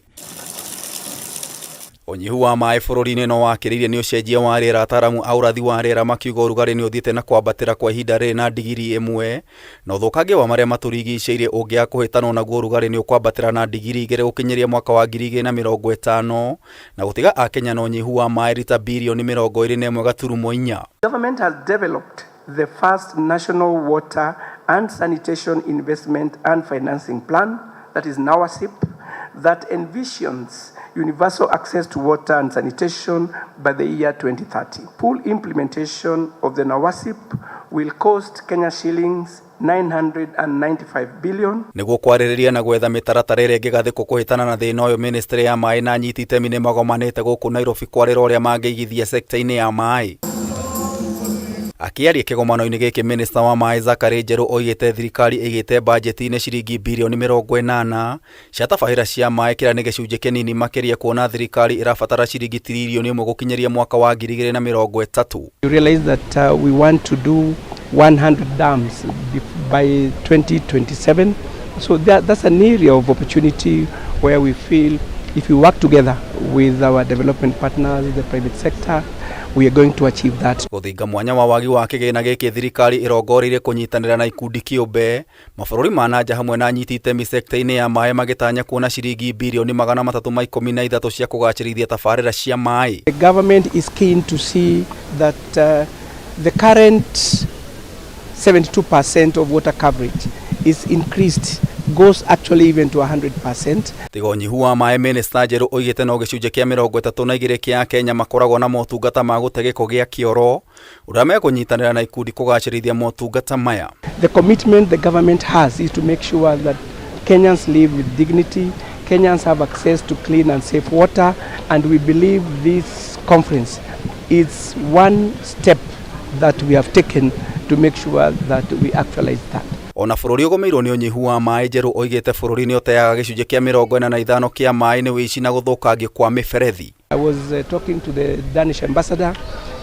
Ũnyihu wa maĩ bũrũri-inĩ no wakĩrĩirie nĩ ũcenjia wa rĩera ataaramu a ũrathi wa rĩera makiuga ũrugarĩ nĩ ũthiĩte na kwambatĩra kwa ihinda rĩrĩ na ndigiri ĩmwe na ũthũkangia wa marĩa matũrigicĩirie ũngĩaga kũhĩtanwo naguo ũrugarĩ nĩ ũkwambatĩra na ndigiri 2 gũkinyĩria mwaka wa 2050 na gũtiga akenya na ũnyihu wa maĩ rita birioni 21.4. Government has developed the first national water and sanitation investment and financing plan, that is Nawasip, that envisions universal access to water and sanitation by the year 2030. Full implementation of the Nawasip will cost Kenya shillings 995 billion. Nĩguo kwarĩrĩria na gwetha mĩtaratara ĩrĩa ĩngĩgathĩkwo kũhĩtana na thĩna ũyũ ministry ya maĩ na anyiti itemi nĩ magomanĩte gũkũ Nairobi kwarĩra ũrĩa mangĩigithia sekta-inĩ ya maĩ. Akĩaria kĩgomano-inĩ gĩkĩ minista wa maĩ Zachary Njeru oigĩte thirikari ĩigĩte bajeti-inĩ ciringi birioni 80 cia tabarĩra cia maĩ kĩrĩa nĩ gĩcunjĩ kĩnini makĩria kuona thirikari ĩrabatara ciringi tiririoni 1 gũkinyĩria mwaka wa 2030. You realize that we want to do 100 dams by 2027. So that's an area of opportunity where we feel if we work together with our development partners, the private sector, we are going to achieve that. Gũthinga mwanya wa wagi wa kĩgĩna gĩkĩ thirikari ĩrongoreirie kũnyitanĩra na ikundi kĩũmbe mabũrũri ma nanja hamwe na anyiti itemi sekta-inĩ ya maĩ magĩtanya kuona ciringi birioni 313 cia kũgacĩrithia tabarĩra cia maĩ. The government is keen to see that the current 72% of water coverage is increased, goes actually even to 100%. Tiga ũnyihu wa maĩ minista Njeru oigĩte no gĩcunjĩ kĩa 32 kĩa Kenya makoragwo na motungata ma gũte gĩko gĩa kĩoro ũrĩa mekũnyitanĩra na ikundi kũgacĩrithia motungata maya. The commitment the government has is to make sure that Kenyans live with dignity, Kenyans have access to clean and safe water, and we believe this conference is one step that we have taken to make sure that we actualize that. Ona bũrũri ũgũmĩirwo nĩ ũnyihu wa maĩ Njeru oigĩte bũrũri nĩ ũteaga gĩcunjĩ kĩa 45 kĩa maĩ nĩ ũici na gũthũkangio kwa mĩberethi. I was talking to the Danish ambassador.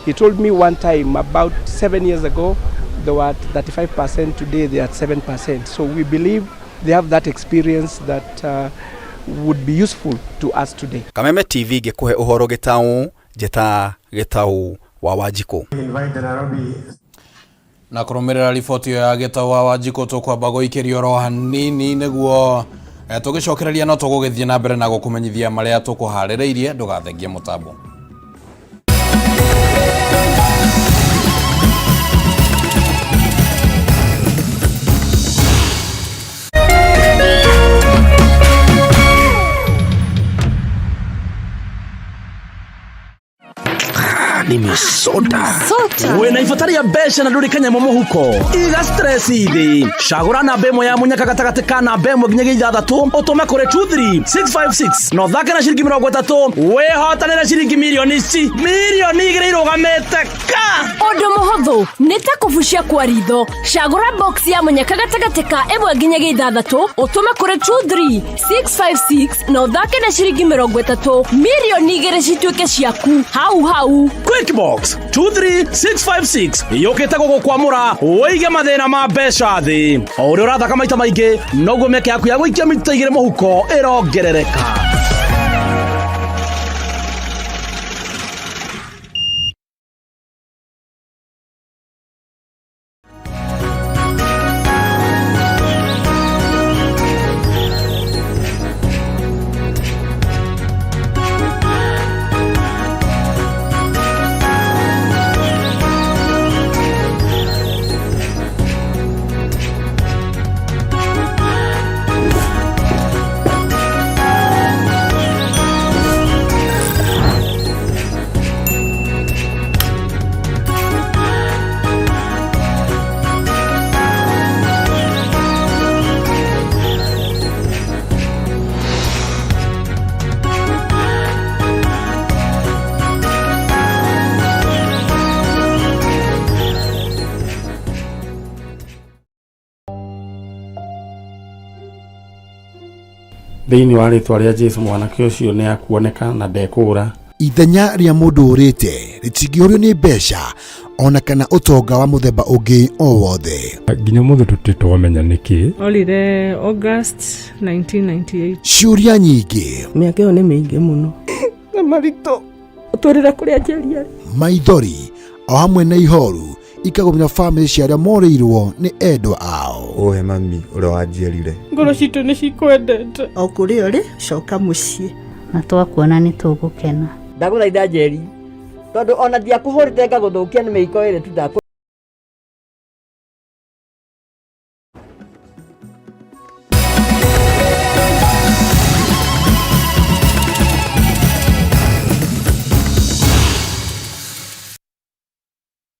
He told me one time about 7 years ago they were at 35%, today they are at 7%. So we believe they have that experience that would be useful to us today. Kameme TV ngĩkũhe ũhoro gĩtaũ njĩta gĩtaũ wa Wanjikũ. Na kũrũmĩrĩra riboti ĩyo ya gĩtaũ wa Wanjikũ tũkwamba gũikĩrio oro hanini nĩguo tũgĩcokereria no tũgũgĩthiĩ na mbere na gũkũmenyithia marĩa tũkũharĩrĩirie ndũgathengie mũtambo. Nimesota wina ibata rĩa mbeca na ndũrĩ kanyamũ mũhuko iga stress thĩ cagũra namba ĩmwe ya mũnyaka gatagatĩ ka namba ĩmwe nginyagia ithathatũ ũtũme kũrĩ 23656 na ũthake na ciringi 30 wĩhotanĩre ciringi mirioni ici mirioni 2 irũgamĩte ka ũndũ mũhũthũ nĩ ta kũbucia kwa ritho cagũra box ya mũnyaka gatagatĩ ka ĩmwe nginyagia ithathatũ ũtũme kũrĩ 23656 na ũthake na ciringi 30 mirioni 2 cituĩke ciaku hau hau. Quick Box 23656 yũkĩte gũgũkwamũra ũige mathĩna ma mbeca thĩ o ũrĩa ũrathaka maita maingĩ noguo mĩeke yaku ya gũikia mita 2 mũhuko ĩrongerereka. Thĩinĩ wa rĩtwa rĩa Jesu mwanake ũcio nĩ akuoneka na ndekũũra. Ithenya rĩa mũndũ ũrĩte rĩtingĩũrio nĩ mbeca ona kana ũtonga wa mũthemba ũngĩ o wothe. Nginya mũthĩ tũtirĩ twamenya nĩkĩ. Orire August 1998. Ciũria nyingĩ. Mĩaka ĩyo nĩ mĩingĩ mũno. Na maritũ ũtwĩrĩre kũrĩa Njeri arĩ. Maithori o hamwe na ihoru ikagũmĩra bamĩrĩ cia arĩa morĩirwo nĩ endwa ao. Ũhe mami ũrĩa wanjiarire. Ngoro citũ nĩ cikwendete. O kũrĩa ũrĩ coka mũciĩ. Na twakuona nĩ tũgũkena. Ndagũthaitha Njeri, tondũ ona ndiakũhũrĩte ngagũthũkia nĩ mĩiko ĩrĩ tu ndakũ.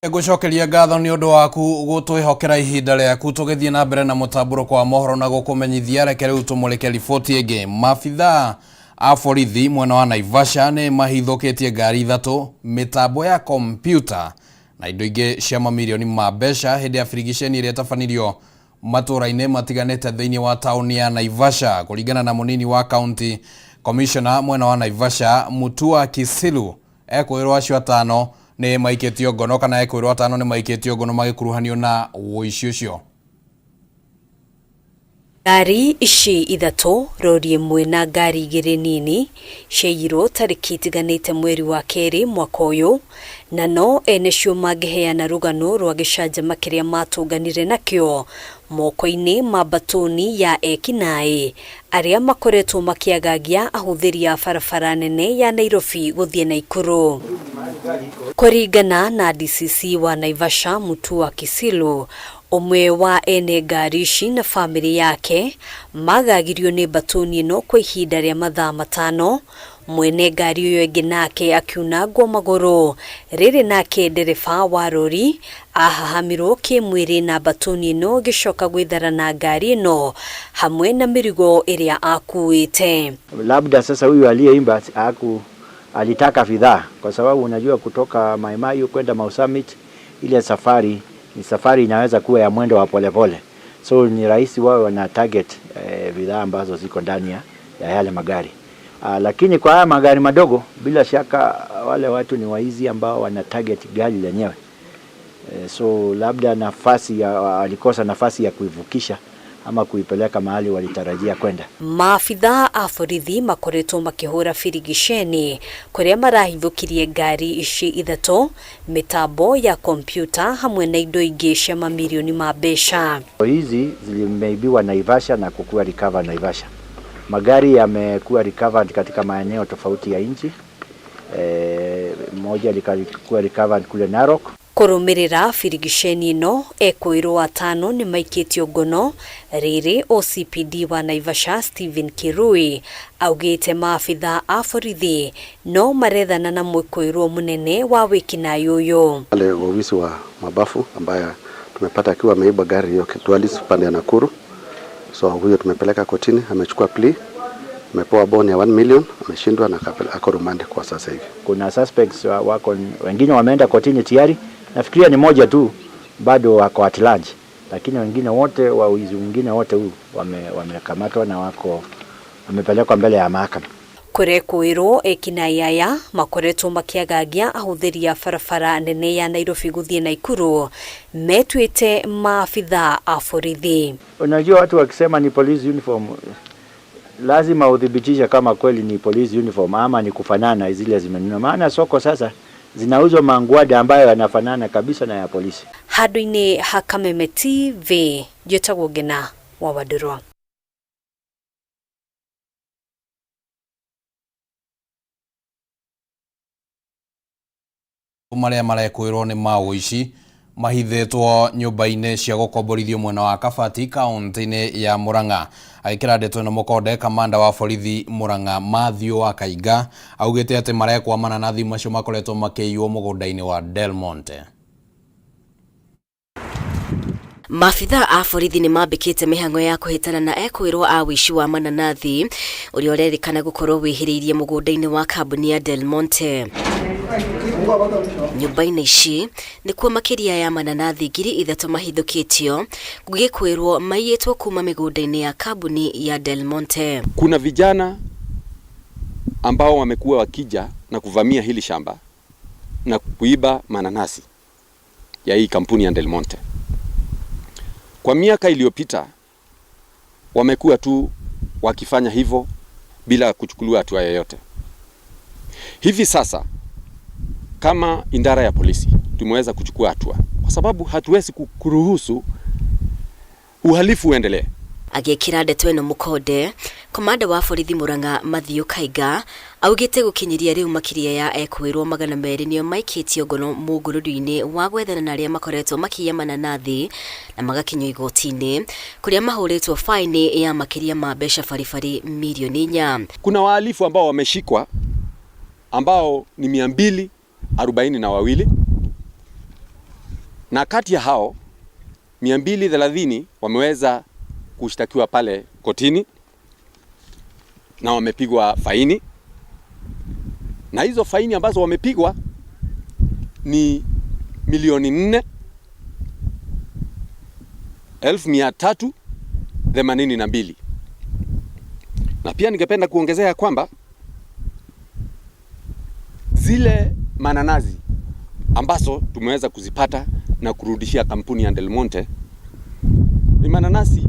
Ngucokeria ngatho nĩ ũndũ waku gũtwĩhokera ihinda rĩaku tũgĩthiĩ na mbere na mũtambũrũko wa mohoro na gũkũmenyithia. Reke rĩu tũmũrĩke riboti ĩngĩ. Maabithaa a borithi mwena wa Naivasha nĩ mahithũkĩtie ngari ithatũ, mĩtambo ya kompyuta na indo ingĩ cia mamirioni ma mbeca hĩndĩ ya birigiceni ĩrĩa ĩtabanirio matũũra-inĩ matiganĩte thĩinĩ wa taũni ya Naivasha. Kũringana na mũnini wa county commissioner mwena wa Naivasha Mutua Kisilu, ekwĩrwo acio atano nĩ maikĩtio ngono kana ekwĩrwo atano nĩ maikĩtio ngono magĩkuruhanio na ũici ũcio. Ngari ici ithatũ, rori ĩmwe na ngari igĩrĩ nini ciaiyirwo tarĩki itiganĩte mweri wa kerĩ mwaka ũyũ, na no ene cio mangĩheana rũgano rwa gĩcanjama kĩrĩa matũnganire nakĩo moko-inĩ ma mbatũni ya ekinaĩ arĩa makoretwo makĩagagia ahũthĩri a barabara nene ya Nairobi gũthiĩ Naikuru. Kũringana na DCC wa Naivasha Mutua Kisilu, ũmwe wa ene ngari ici na bamĩrĩ yake magagirio nĩ mbatũni ĩno kwa ihinda rĩa mathaa 5. Mwene ngari ũyũ ĩngĩ nake akiunangwo magũrũ. Rĩrĩ nake ndereba wa rori ahahamirwo kĩmwĩrĩ na mbatũni ĩno ĩgĩcoka gwĩthara na ngari ĩno hamwe na mĩrigo ĩrĩa akuĩte. Labda sasa huyu aliyeimba alitaka fidhaa, kwa sababu unajua kutoka Mai Mahiu kwenda Mau Summit ile safari ni safari inaweza kuwa ya mwendo wa polepole, so ni rahisi wao wana target bidhaa ambazo ziko ndani ya yale magari. Lakini kwa haya magari madogo bila shaka wale watu ni waizi ambao wana target gari lenyewe. So labda nafasi alikosa nafasi ya kuivukisha ama kuipeleka mahali walitarajia kwenda. Maabithaa a borithi makoretwo makĩhũra birigiceni kũrĩa marahithũkirie ngari ici ithatũ, mĩtambo ya kompyuta hamwe na indo ingĩ cia mamirioni ma mbeca. Hizi zilimeibiwa Naivasha na kukuwa recover Naivasha. Magari yamekuwa recovered katika maeneo tofauti ya nchi. Moja likakuwa recovered kule Narok. Kũrũmĩrĩra birigiceni ĩno ekwĩrwo atano nĩ maikĩtio ngono. Rĩrĩ OCPD wa Naivasha Stephen Kirui augĩte maabithaa a borithi no marethana na mwĩkũĩrwo mũnene wa wĩkinaĩ ũyũ. Wale wawisi wa mabafu ambaye tumepata akiwa ameiba gari hiyo Dualis pande ya Nakuru. So huyo tumepeleka kotini, amechukua plea, amepewa bond ya 1 million, ameshindwa na ako rumande kwa sasa hivi. Kuna suspects wako wengine wameenda kotini tayari. Nafikiria ni moja tu bado wako at large, lakini wengine wote wawizi wengine wote huu wamekamatwa na wako wamepelekwa mbele ya mahakama. Kũrekwĩrwo ekinaĩ aya makoretwo makĩagagia ahũthĩri a barabara nene ya Nairobi gũthiĩ Naikuru metuĩte maabithaa a borithi. Unajua watu wakisema ni police uniform lazima udhibitishe kama kweli ni police uniform ama ni kufanana zile zimenunua, maana soko sasa zinauzwa mangwada ambayo yanafanana kabisa na ya polisi. Handũ-inĩ ha Kameme TV njĩtagwo Ngena wa Wandũrwa. Marĩa marekwĩrwo nĩ ma ũici mahithĩtwo nyũmba-inĩ cia gũkomborithio mwena wa Kabati kaunti-inĩ ya Murang'a. Agĩkĩra ndeto ĩno mũkonde, kamanda wa borithi Murang'a Mathew wa Kainga augĩte atĩ marekwa mananathi macio makoretwo makĩiywo mũgũnda-inĩ wa Del Monte. Maabithaa a borithi nĩ mambĩkĩte mĩhang'o ya kũhĩtana na ekwĩrwo a ũici wa mananathi ũrĩa ũrerĩkana gũkorwo wĩhĩrĩirie mũgũnda-inĩ wa kambuni ya Del Monte. Nyũmba-inĩ ici nĩkuo makĩria ya mananathi 3,000 mahithũkĩtio gũgĩkwĩrwo maiyĩtwo kuma mĩgũnda-inĩ ya kambuni ya Del Monte. Kuna vijana ambao wamekuwa wakija na kuvamia hili shamba na kuiba mananasi ya hii kampuni ya Del Monte. Kwa miaka iliyopita wamekuwa tu wakifanya hivyo bila kuchukuliwa hatua yoyote. Hivi sasa kama idara ya polisi tumeweza kuchukua hatua, kwa sababu hatuwezi kuruhusu uhalifu uendelee. Agĩkĩra ndeto ĩno mũkonde, komanda wa borithi Murang'a Mathiũ Kaiga augĩte gũkinyĩria rĩu makĩria ya ekũĩrwo 200 nĩo maikĩtio ngono mũngũrũri-inĩ wa gwethana na arĩa makoretwo makĩiya mananathi na magakinyio igoti-inĩ kũrĩa mahũrĩtwo faini ya makĩria ma mbeca baribari mirioni 4. Kuna wahalifu ambao wameshikwa ambao ni 242 na kati ya hao 230 wameweza kushtakiwa pale kotini na wamepigwa faini, na hizo faini ambazo wamepigwa ni milioni 4,382. Na pia ningependa kuongezea kwamba zile mananazi ambazo tumeweza kuzipata na kurudishia kampuni ya Del Monte ni mananasi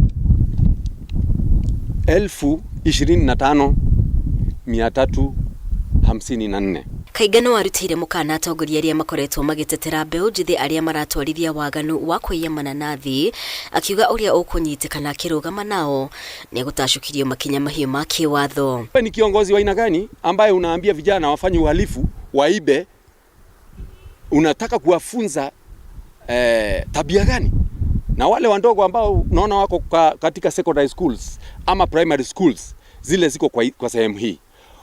25,354. Kaiga no arutĩire mũkana atongoria arĩa makoretwo magĩtetera mbeũ njĩthĩ arĩa maratwarithia waganu wa kũiya mananathi, akiuga ũrĩa ũkũnyitĩkana akĩrũgama nao nĩegũtacũkĩrio makinya mahiũ ma kĩwatho. Wewe ni kiongozi wa aina gani ambaye unaambia vijana wafanye uhalifu, waibe? Unataka kuwafunza tabia gani? Na wale wandogo ambao unaona wako katika secondary schools ama primary schools zile ziko kwa sehemu hii,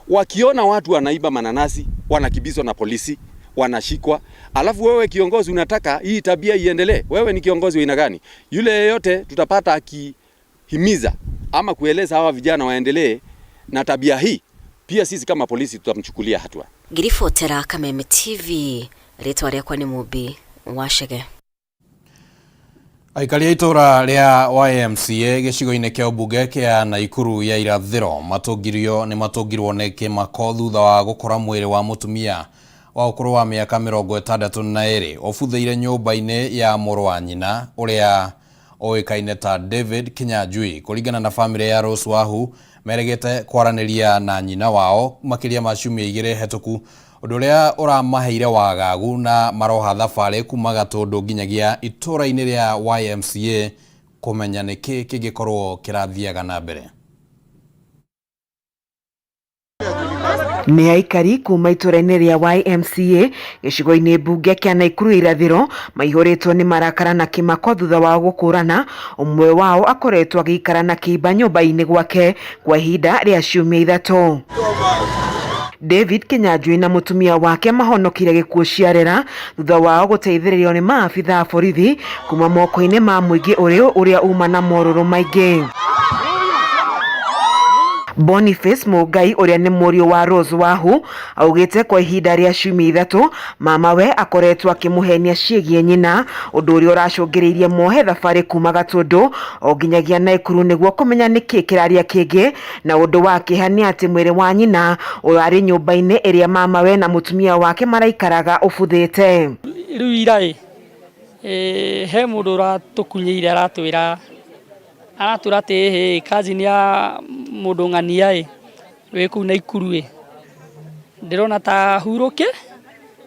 wakiona watu wanaiba mananasi wanakimbizwa na polisi, wanashikwa. Alafu wewe kiongozi unataka hii tabia iendelee? Wewe ni kiongozi wa aina gani? Yule yeyote tutapata akihimiza ama kueleza hawa vijana waendelee na tabia hii, pia sisi kama polisi tutamchukulia hatua. Ngiribotera Kameme TV, rĩtwa rĩakwa nĩ Mũmbi Wacege. Aikari a itũra rĩa YMCA gĩcigo-inĩ kĩa ũmbunge kĩa Naikuru ya irathĩro nĩ matũngirwo nĩ kĩmako thutha wa gũkora mwĩrĩ wa mũtumia wa ũkũrũ wa mĩaka 62 ũbuthĩire nyũmba-inĩ ya mũrũ wa nyina ũrĩa ũĩkaine ta David Kinyanjui. Kũringana na bamĩrĩ ya Rose Wahu, meregete kwaranĩria na nyina wao makĩria ma ciumia 2 hetũku, ũndũ ũrĩa ũramaheire wagagu na maroha thabarĩ kuma Gatũndũ nginyagia itũra-inĩ rĩa YMCA kũmenya nĩkĩ kĩngĩkorwo kĩrathiaga na mbere. Nĩ aikari kuma itũra-inĩ rĩa YMCA gĩcigo-inĩ mbunge kĩa Naikuru irathĩro maihũrĩtwo nĩ marakara na kĩmako thutha wa gũkũrana ũmwe wao akoretwo agĩikara na kĩimba nyũmba-inĩ gwake kwa ihinda rĩa ciumia 3. David Kinyanjui na mũtumia wake mahonokire gĩkuũ ciarera thutha wao gũteithĩrĩrio nĩ maabitha a borithi kuma moko-inĩ ma mũingĩ ũrĩa uma na morũrũ maingĩ. Boniface Mũngai ũrĩa nĩ mũriũ wa Rose Wahu augĩte kwa ihinda rĩa ciumia 3 mamawe akoretwo akĩmũhenia ciĩgiĩ nyina, ũndũ ũrĩa ũracũngĩrĩirie mohe thabarĩ kuma Gatũndũ o nginyagia Naikuru nĩguo kũmenya nĩkĩ kĩraria kĩngĩ, na ũndũ wa kĩeha nĩ atĩ mwĩrĩ wa nyina ũrarĩ nyũmba-inĩ ĩrĩa mamawe na mũtumia wake maraikaraga ũbuthĩte. Rĩu ira ĩ, he mũndũ ũratũkunyĩire aratwĩra atĩ hĩ cousin ya mũndũ ng'ania ĩ wĩ kũu Naikuru ĩ, ndĩrona ta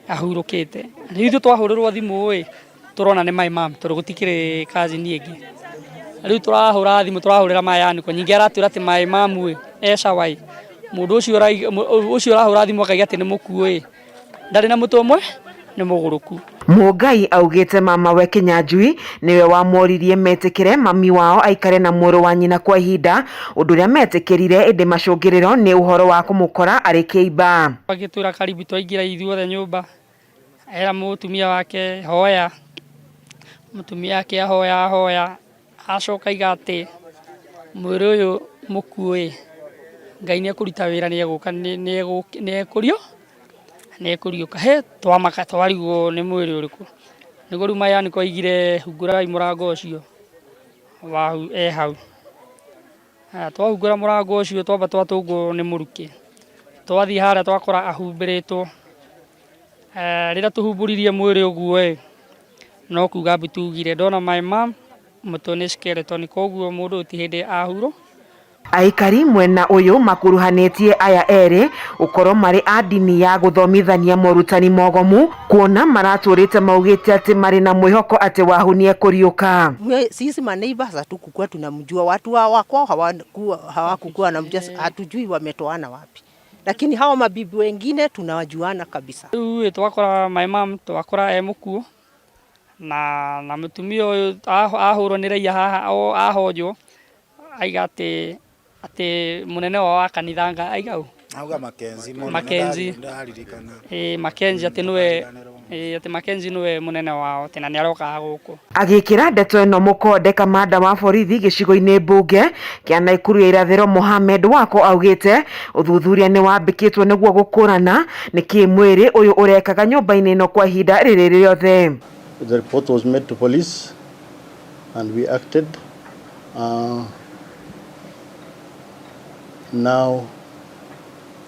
ahurũkĩte. Rĩu ithuĩ twahũrĩrwo thimũ ĩ, tũrona nĩ my mom tondũ gũtikĩrĩ cousin ĩngĩ. Rĩu tũrahũra thimũ tũrahũrĩra my uncle, ningĩ aratwĩra atĩ my mom ĩ e sawa ĩ, mũndũ ũcio ũrahũra thimũ akauga atĩ nĩ mũkuũ ĩ, ndarĩ na mũtwe ũmwe, nĩ mũgũrũku. Mũngai augĩte mamawe Kinyanjui nĩwe wamoririe metĩkĩre mami wao aikare na mũrũ wa nyina kwa ihinda, ũndũ ũrĩa metĩkĩrire ĩndĩ macũngĩrĩro nĩ ũhoro wa kũmũkora arĩ kĩimba. Agĩtwĩra karibu twaingĩra ithuothe nyũmba, era mũtumia wake hoya, mũtumia wake ahoya ahoya, acoka aiga atĩ mwĩrĩ ũyũ mũkuũ ĩ, Ngai nĩekũruta wĩra, nĩegũka, nĩekũriũka. He twamaka twarigwo nĩ mwĩrĩ ũrĩkũ, nĩguo rĩu my uncle aigire hungũrai mũrango ũcio wa e hau. Twahungũra mũrango ũcio twamba twatũngwo nĩ mũrukĩ, twathiĩ harĩa twakora ahumbĩrĩtwo. Rĩrĩa tũhumbũririe mwĩrĩ ũguo ĩ, no kuga mbu tugire ndona my mom mũtwe nĩ skeleton, koguo mũndũ ũyũ ti hĩndĩ Aikari mwena uyu makuruhanĩtie aya erĩ ũkorwo marĩ a ndini ya gũthomithania morutani mogomu kuona maratũrĩte maugĩte atĩ marĩ na mwĩhoko atĩ Wahu nĩekũriũka. Sisi maneighbors hatukukuwa tunamjua, watu wa kwao hawakukuwa wanamjua, hatujui wametoana wapi, lakini hawa mabibi wengine tunawajuana kabisa. Rĩu twakora my mom twakora e mũkuũ na mũtumia ũyũ ahũrwo nĩ raia haha ahonjwo aiga atĩ mũnene wao wa kanitha nga aiga ũ auga Mackenzie Mackenzie Mackenzie atĩ nĩwe atĩ Mackenzie nĩwe mũnene wao tena nĩ arokaga gũkũ. Agĩkĩra ndeto ĩno mũkonde kamanda wa borithi gĩcigo-inĩ mbunge kĩa Naikuru ya irathĩro Mohamed Wako augĩte ũthuthuria nĩ wambĩkĩtwo nĩguo gũkũrana nĩkĩ mwĩrĩ ũyũ ũrekaga nyũmba-inĩ ĩno kwa ihinda rĩrĩ rĩothe. The report was made to police and we acted. Now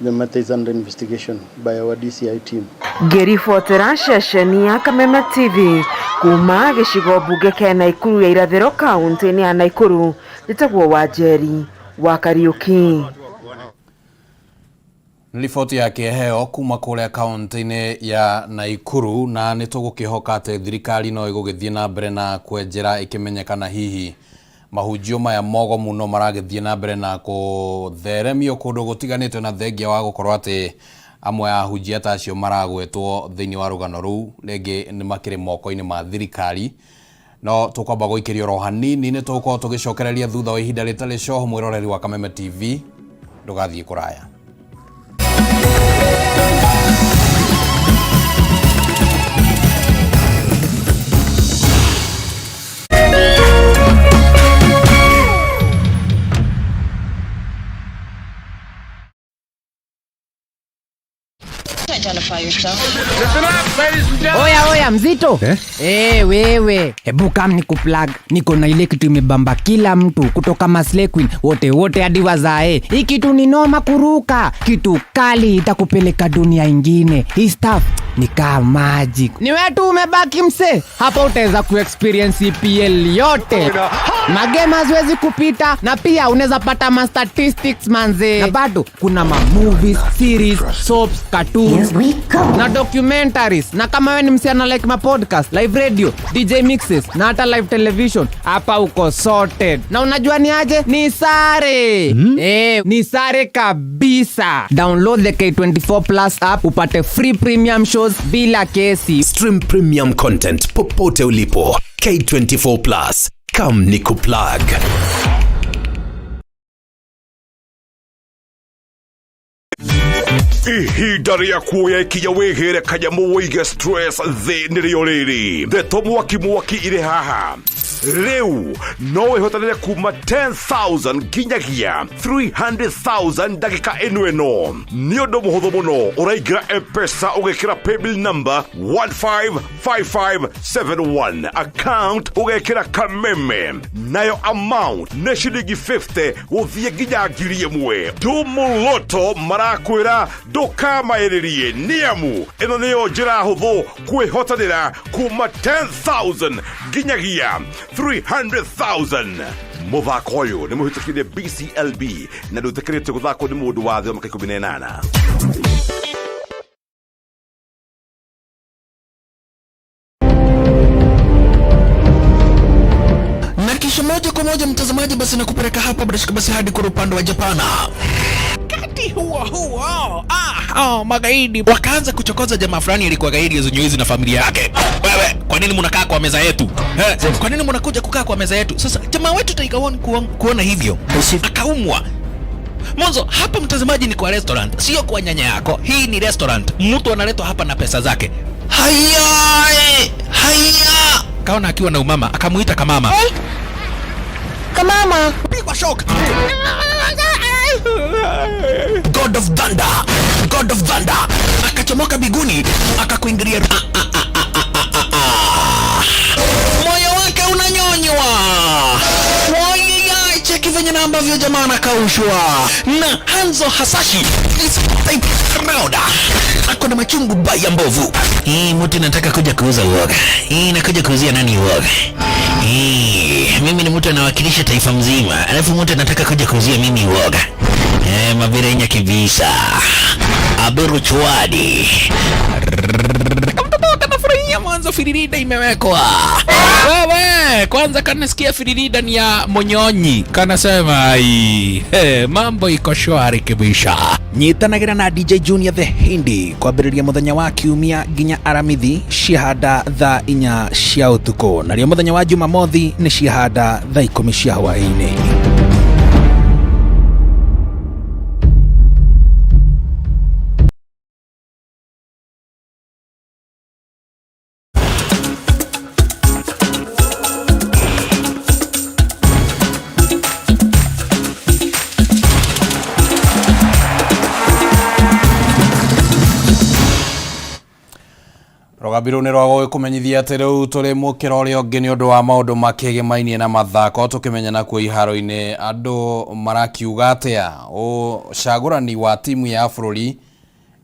the matter is under investigation by our DCI team. Ngĩribotera ceceni ya Kameme TV kuma gĩcigo mbunge kĩa Naikuru ya irathĩro kaunti-inĩ ya Naikuru, njĩtagwo Wanjeri wa Kariuki. Riboti ya kĩheo kuma kũrĩa kaunti-inĩ ya Naikuru, na nĩ tũgũkĩhoka atĩ thirikari no ĩgũgĩthiĩ na mbere na kwenjera ĩkĩmenyekana hihi mahunjio maya mogomu no maragĩthiĩ na mbere na kũtheremio kũndũ gũtiganĩte, na thengia wa gũkorwo atĩ amwe a ahunjia ta acio maragwetwo thĩinĩ wa rũgano rũu rĩngĩ nĩ makĩrĩ moko-inĩ ma thirikari. No tũkwamba gũikĩrio oro hanini, nĩ tũgũkorwo tũgĩcokereria thutha wa ihinda rĩtarĩ coho. Mwĩroreri wa Kameme TV, ndũgathiĩ kũraya. Oya oya mzito eh? Wewe hebu kam nikuplug, niko na ile kitu imebamba kila mtu kutoka Maslay Queen wote wote hadi wazae. Hii kitu ni noma kuruka, kitu kali itakupeleka dunia ingine. Hii stuff ni kama magic. Ni wewe tu umebaki mse, hapa utaweza kuexperience EPL yote. Magame haziwezi kupita, na pia unaweza pata ma statistics manze. Na bado kuna ma movies, series, soaps, cartoons na documentaries. Na kama wewe ni msichana like ma podcast, live radio, DJ mixes na hata live television, hapa uko sorted. Na unajua ni aje? Ni sare. Ni sare kabisa. Download the K24 Plus app upate free premium shows bila kesi. Stream premium content popote ulipo. K24 Plus. Come nikuplug. Ihinda rĩa kuoya ikinya wĩhĩre kanyamũ wĩige stress thĩ nĩrĩo rĩrĩ. Ndeto mwaki mwaki irĩ haha. Rĩu no wĩhotanĩre kuma 10,000 nginyagia 300,000 ndagĩka ĩno ĩno. Nĩ ũndũ mũhũthũ mũno, ũraingĩra M-Pesa ũgekĩra paybill number 155571, account ũgekĩra Kameme, nayo amount nĩ ciringi 50 gũthiĩ nginya 1,000. Ndumuloto marakwĩra ndũkamaĩrĩrie, nĩamu ĩno nĩyo njĩra hũthũ kwĩhotanĩra kuma 10,000 nginyagia 300,000. Mũthako ũyũ nĩ mũhĩtũkire BCLB na ndũĩtĩkĩrĩtio gũthakwo nĩ mũndũ wa thĩ wa mĩaka 18. Na kisha moja kwa moja mtazamaji, basi nakupeleka hapa bila shaka basi hadi kwa upande wa Japana. Wakati huo huo, magaidi wakaanza kuchokoza jamaa fulani alikuwa gaidi hizi na familia yake. Wewe, kwa nini mnakaa kwa meza yetu? Kwa nini mnakuja kukaa kwa meza yetu? Sasa jamaa wetu Tiger One kuona hivyo akaumwa. Mwanzo hapa mtazamaji ni kwa restaurant, sio kwa nyanya yako. Hii ni restaurant. Mtu analetwa hapa na pesa zake. Haya, haya. Kaona akiwa na umama, akamuita kamama. Hey. Kamama. Pigwa shock. God of Thunder, God of Thunder akachomoka biguni akakuingilia. Moyo wake unanyonywa. Cheki venye na ambavyo jamaa anakaushwa na Hanzo Hasashi is type round. Ako na machungu baya mbovu. Hii mtu nataka kuja kuuza uoga. Hii nakuja kuuzia nani uoga? Eh, mimi ni mtu anawakilisha taifa mzima, alafu mtu anataka kuja kuuzia mimi uoga. Eh, maberenya kibisa. Aberu chwadi. Kamtoto kanafurahia mwanzo firirida imewekwa. Wewe, kwanza kanasikia firirida ni ya Monyonyi. Kanasema ai, hey, mambo iko shwari kibisha. Nyitanagĩra na DJ Junior the Hindi kwambĩrĩria mũthenya wa kiumia nginya aramithi ciahanda thaa 4 cia ũtukũ, narĩo mũthenya wa Jumamothi nĩ ciahanda thaa 10 cia hwaĩ-inĩ. Rũgambi rũu nĩ rwa gũgĩkũmenyithia atĩ rĩu tũrĩ mũkĩra ũrĩa ũngĩ nĩ ũndũ wa maũndũ makĩgĩmainie na mathako tũkĩmenya nakuo iharo-inĩ andũ marakiuga atĩa ũcagũrani wa timu ya bũrũri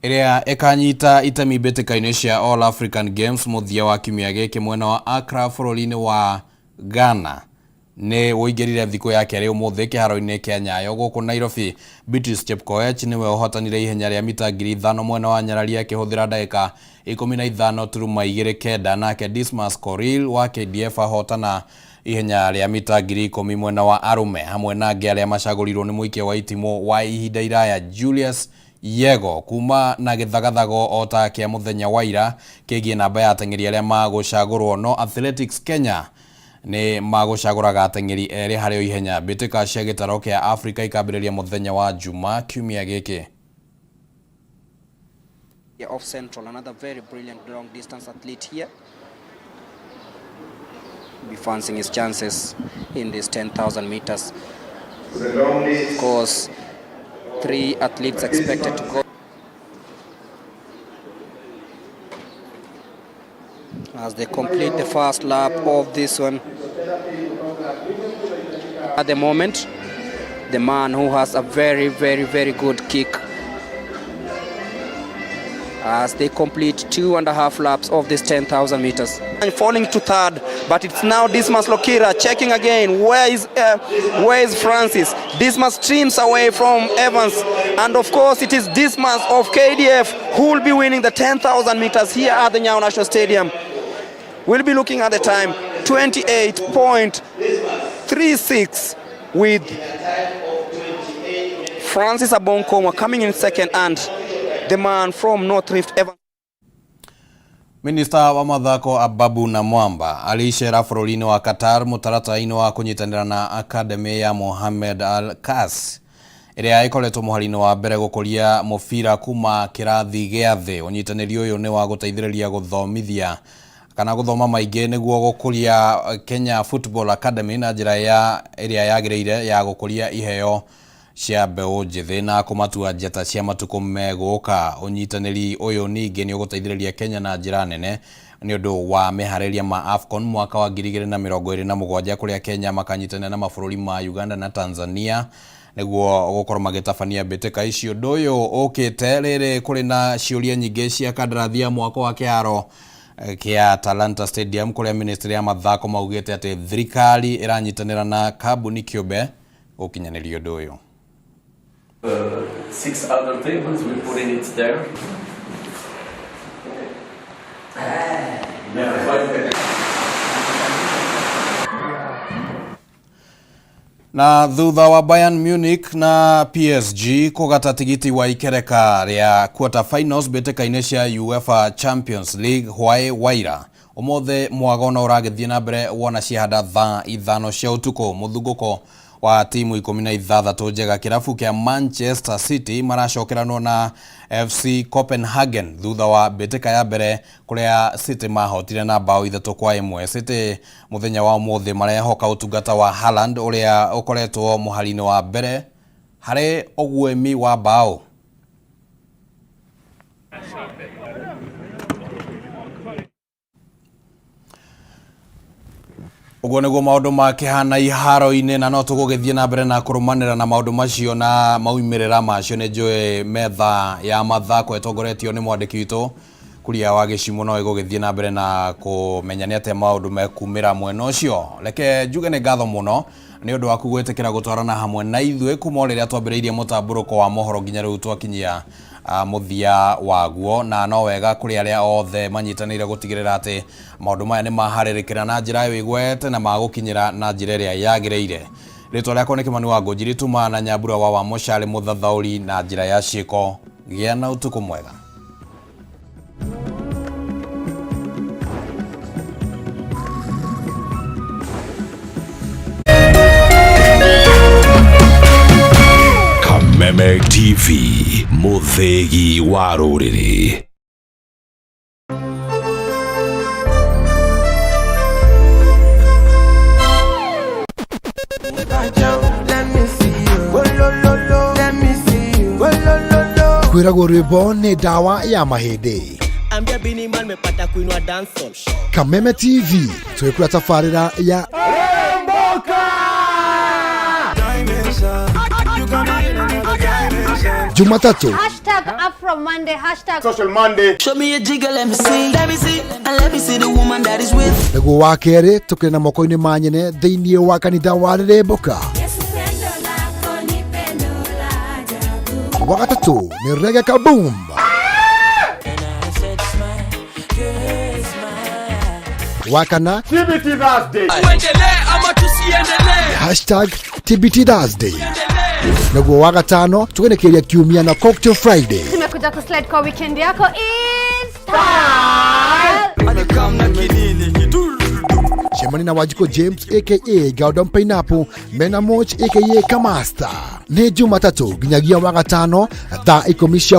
ĩrĩa ĩkanyita itemi mbĩtĩka-inĩ cia All African Games mũthia wa kiumia gĩkĩ mwena wa Accra bũrũri-inĩ wa Ghana nĩ ũingĩrire thikũ ya kerĩ ũmũthĩ kĩharo-inĩ kĩa Nyayo gũkũ Nairobi. Beatrice Chepkoech nĩwe ũhotanire ihenya rĩa mita 5,000 mwena wa Nyarari akĩhũthĩra ndagĩka 15.29, nake Dismas Korir wa KDF ahotana ihenya rĩa mita 10,000 mwena wa arũme, hamwe na angĩ arĩa macagũrirwo nĩ mũikia wa itimũ wa ihinda iraya Julius Yego kuma na gĩthagathago o ta kĩa mũthenya wa ira kĩgiĩ namba ya ateng'eri arĩa magũcagũrwo, no Athletics Kenya nĩ magũcagũraga ateng'eri erĩ harĩ o ihenya. Mbĩtĩka cia gĩtaro kĩa Afrika ikambĩrĩria mũthenya wa Juma kiumia gĩkĩ. Off Central, another very brilliant long distance athlete here. Be fancying his chances in this 10,000 meters. Of course, 3 athletes expected to go. As they complete the first lap of this one. At the moment, the man who has a very, very, very good kick. As they complete 2.5 laps of this 10,000 meters. And falling to third, but it's now Dismas Lokira checking again. Where is Francis? Dismas streams away from Evans. And of course, it is Dismas of KDF who will be winning the 10,000 meters here at the Nyayo National Stadium. We'll be looking at the time, 28.36, with Francis Abongkongwa coming in second and the man from North Rift, Evans. Minista wa mathako Ababu Namwamba arĩicera bũrũri-inĩ wa Qatar mũtaratara-inĩ wa kũnyitanĩra na Academy ya Mohamed Al Kass ĩrĩa ĩkoretwo mũhari-inĩ wa mbere gũkũria mũbira kuma kĩrathi gĩa thĩ. Ũnyitanĩri ũyũ nĩ wa gũteithĩrĩria gũthomithia kana gũthoma maingĩ nĩguo gũkũria Kenya Football Academy na njĩra ya ĩrĩa yagĩrĩire ya gũkũria iheo cia mbeũ njĩthĩ na kũmatua njata cia matukũ megũka. Ũnyitanĩri ũyũ ningĩ nĩ ũgũteithĩrĩria Kenya na njĩra nene nĩ ũndũ wa meharĩria ma AFCON mwaka wa 2027 kũrĩa Kenya makanyitanĩra na mabũrũri ma Uganda na Tanzania nĩguo gũkorwo magĩtabania mbĩtĩka icio. Ũndũ ũyũ ũkĩte rĩrĩ kũrĩ na ciũria nyingĩ cia kandarathi ya mwako wa kĩharo kĩa Talanta Stadium kũrĩa ministry ya mathako maugĩte atĩ thirikari ĩranyitanĩra na kambuni kĩũmbe gũkinyanĩria ũndũ ũyũ. 6 other tables, we put in it there. Na thutha wa Bayern Munich na PSG kũgata tigiti wa ikereka rĩa quarter finals mbĩtĩka-inĩ cia UEFA Champions League hwaĩ waira ũmũthĩ mwago no ũragĩthiĩ na mbere wona ciahanda thaa 5 cia ũtukũ. Mũthungũko wa timu 16 njega kĩrabu kĩa Manchester City maracokeranwo na FC Copenhagen thutha wa mbĩtĩka ya mbere kũrĩa City mahotire na bao 3-1. City mũthenya wa ũmũthĩ marehoka ũtungata wa Haaland ũrĩa ũkoretwo mũhari-inĩ wa mbere harĩ ũguĩmi wa bao. Ũguo nĩguo maũndũ makĩhana iharo-inĩ na no tũgũgĩthiĩ na mbere na kũrũmanĩra na maũndũ macio na maumĩrĩra macio. Nĩ njũĩ metha ya mathako ĩtongoretio nĩ mwandĩki witũ Kuria wa Gĩcimũ no ĩgũgĩthiĩ na mbere na kũmenya nĩ atĩa maũndũ mekumĩra mwena ũcio. Reke njuge nĩ ngatho mũno nĩ ũndũ waku gwĩtĩkĩra gũtwarana hamwe na ithuĩ kuma o rĩrĩa twambĩrĩirie mũtambũrũko wa mohoro nginya rĩu twakinyia mũthia waguo, na no wega kũrĩ arĩa othe manyitanĩire gũtigĩrĩra atĩ maũndũ maya nĩ maharĩrĩkĩra na njĩra ĩyo na magũkinyĩra na njĩra ĩrĩa yagĩrĩire. Rĩtwa rĩakwa nĩ Kĩmani wa Ngũnjiri tuma na Nyambura wa Wamũcarĩ mũthathaũri na njĩra ya ciĩko. Gĩa na ũtukũ mwega. Kameme TV, mũthĩgi wa rũrĩrĩ. Kwĩragwo rwĩmbo nĩ ndawa ya mahĩndĩ. Ambia Bini Man mepata kuinua dancehall. Kameme TV twĩkũra tabarĩra ya Jumatatu Hashtag Afro Monday, hashtag Social Monday. Show me a jigger, let me see. Let me see. And let me see the woman that is with. Nĩguo wa kerĩ tũkĩrĩ na moko-inĩ ma nyene thĩinĩ wa kanitha wa Rĩrĩmbũka. Wa gatatũ nĩ Reggae Kaboom. Wa kana TBT Thursday. Tuendelee ama tusiendelee? Hashtag TBT Thursday. Naguo wa gatano tũgenekeria kiumia na Cocktail Friday. Tumekuja kuslide kwa weekend yako is style. Cemani na Wanjikũ James aka Galdon Pineapple mena Moch aka Kamasta. Nĩ Jumatatũ nginyagia wa gatano thaa 10 cia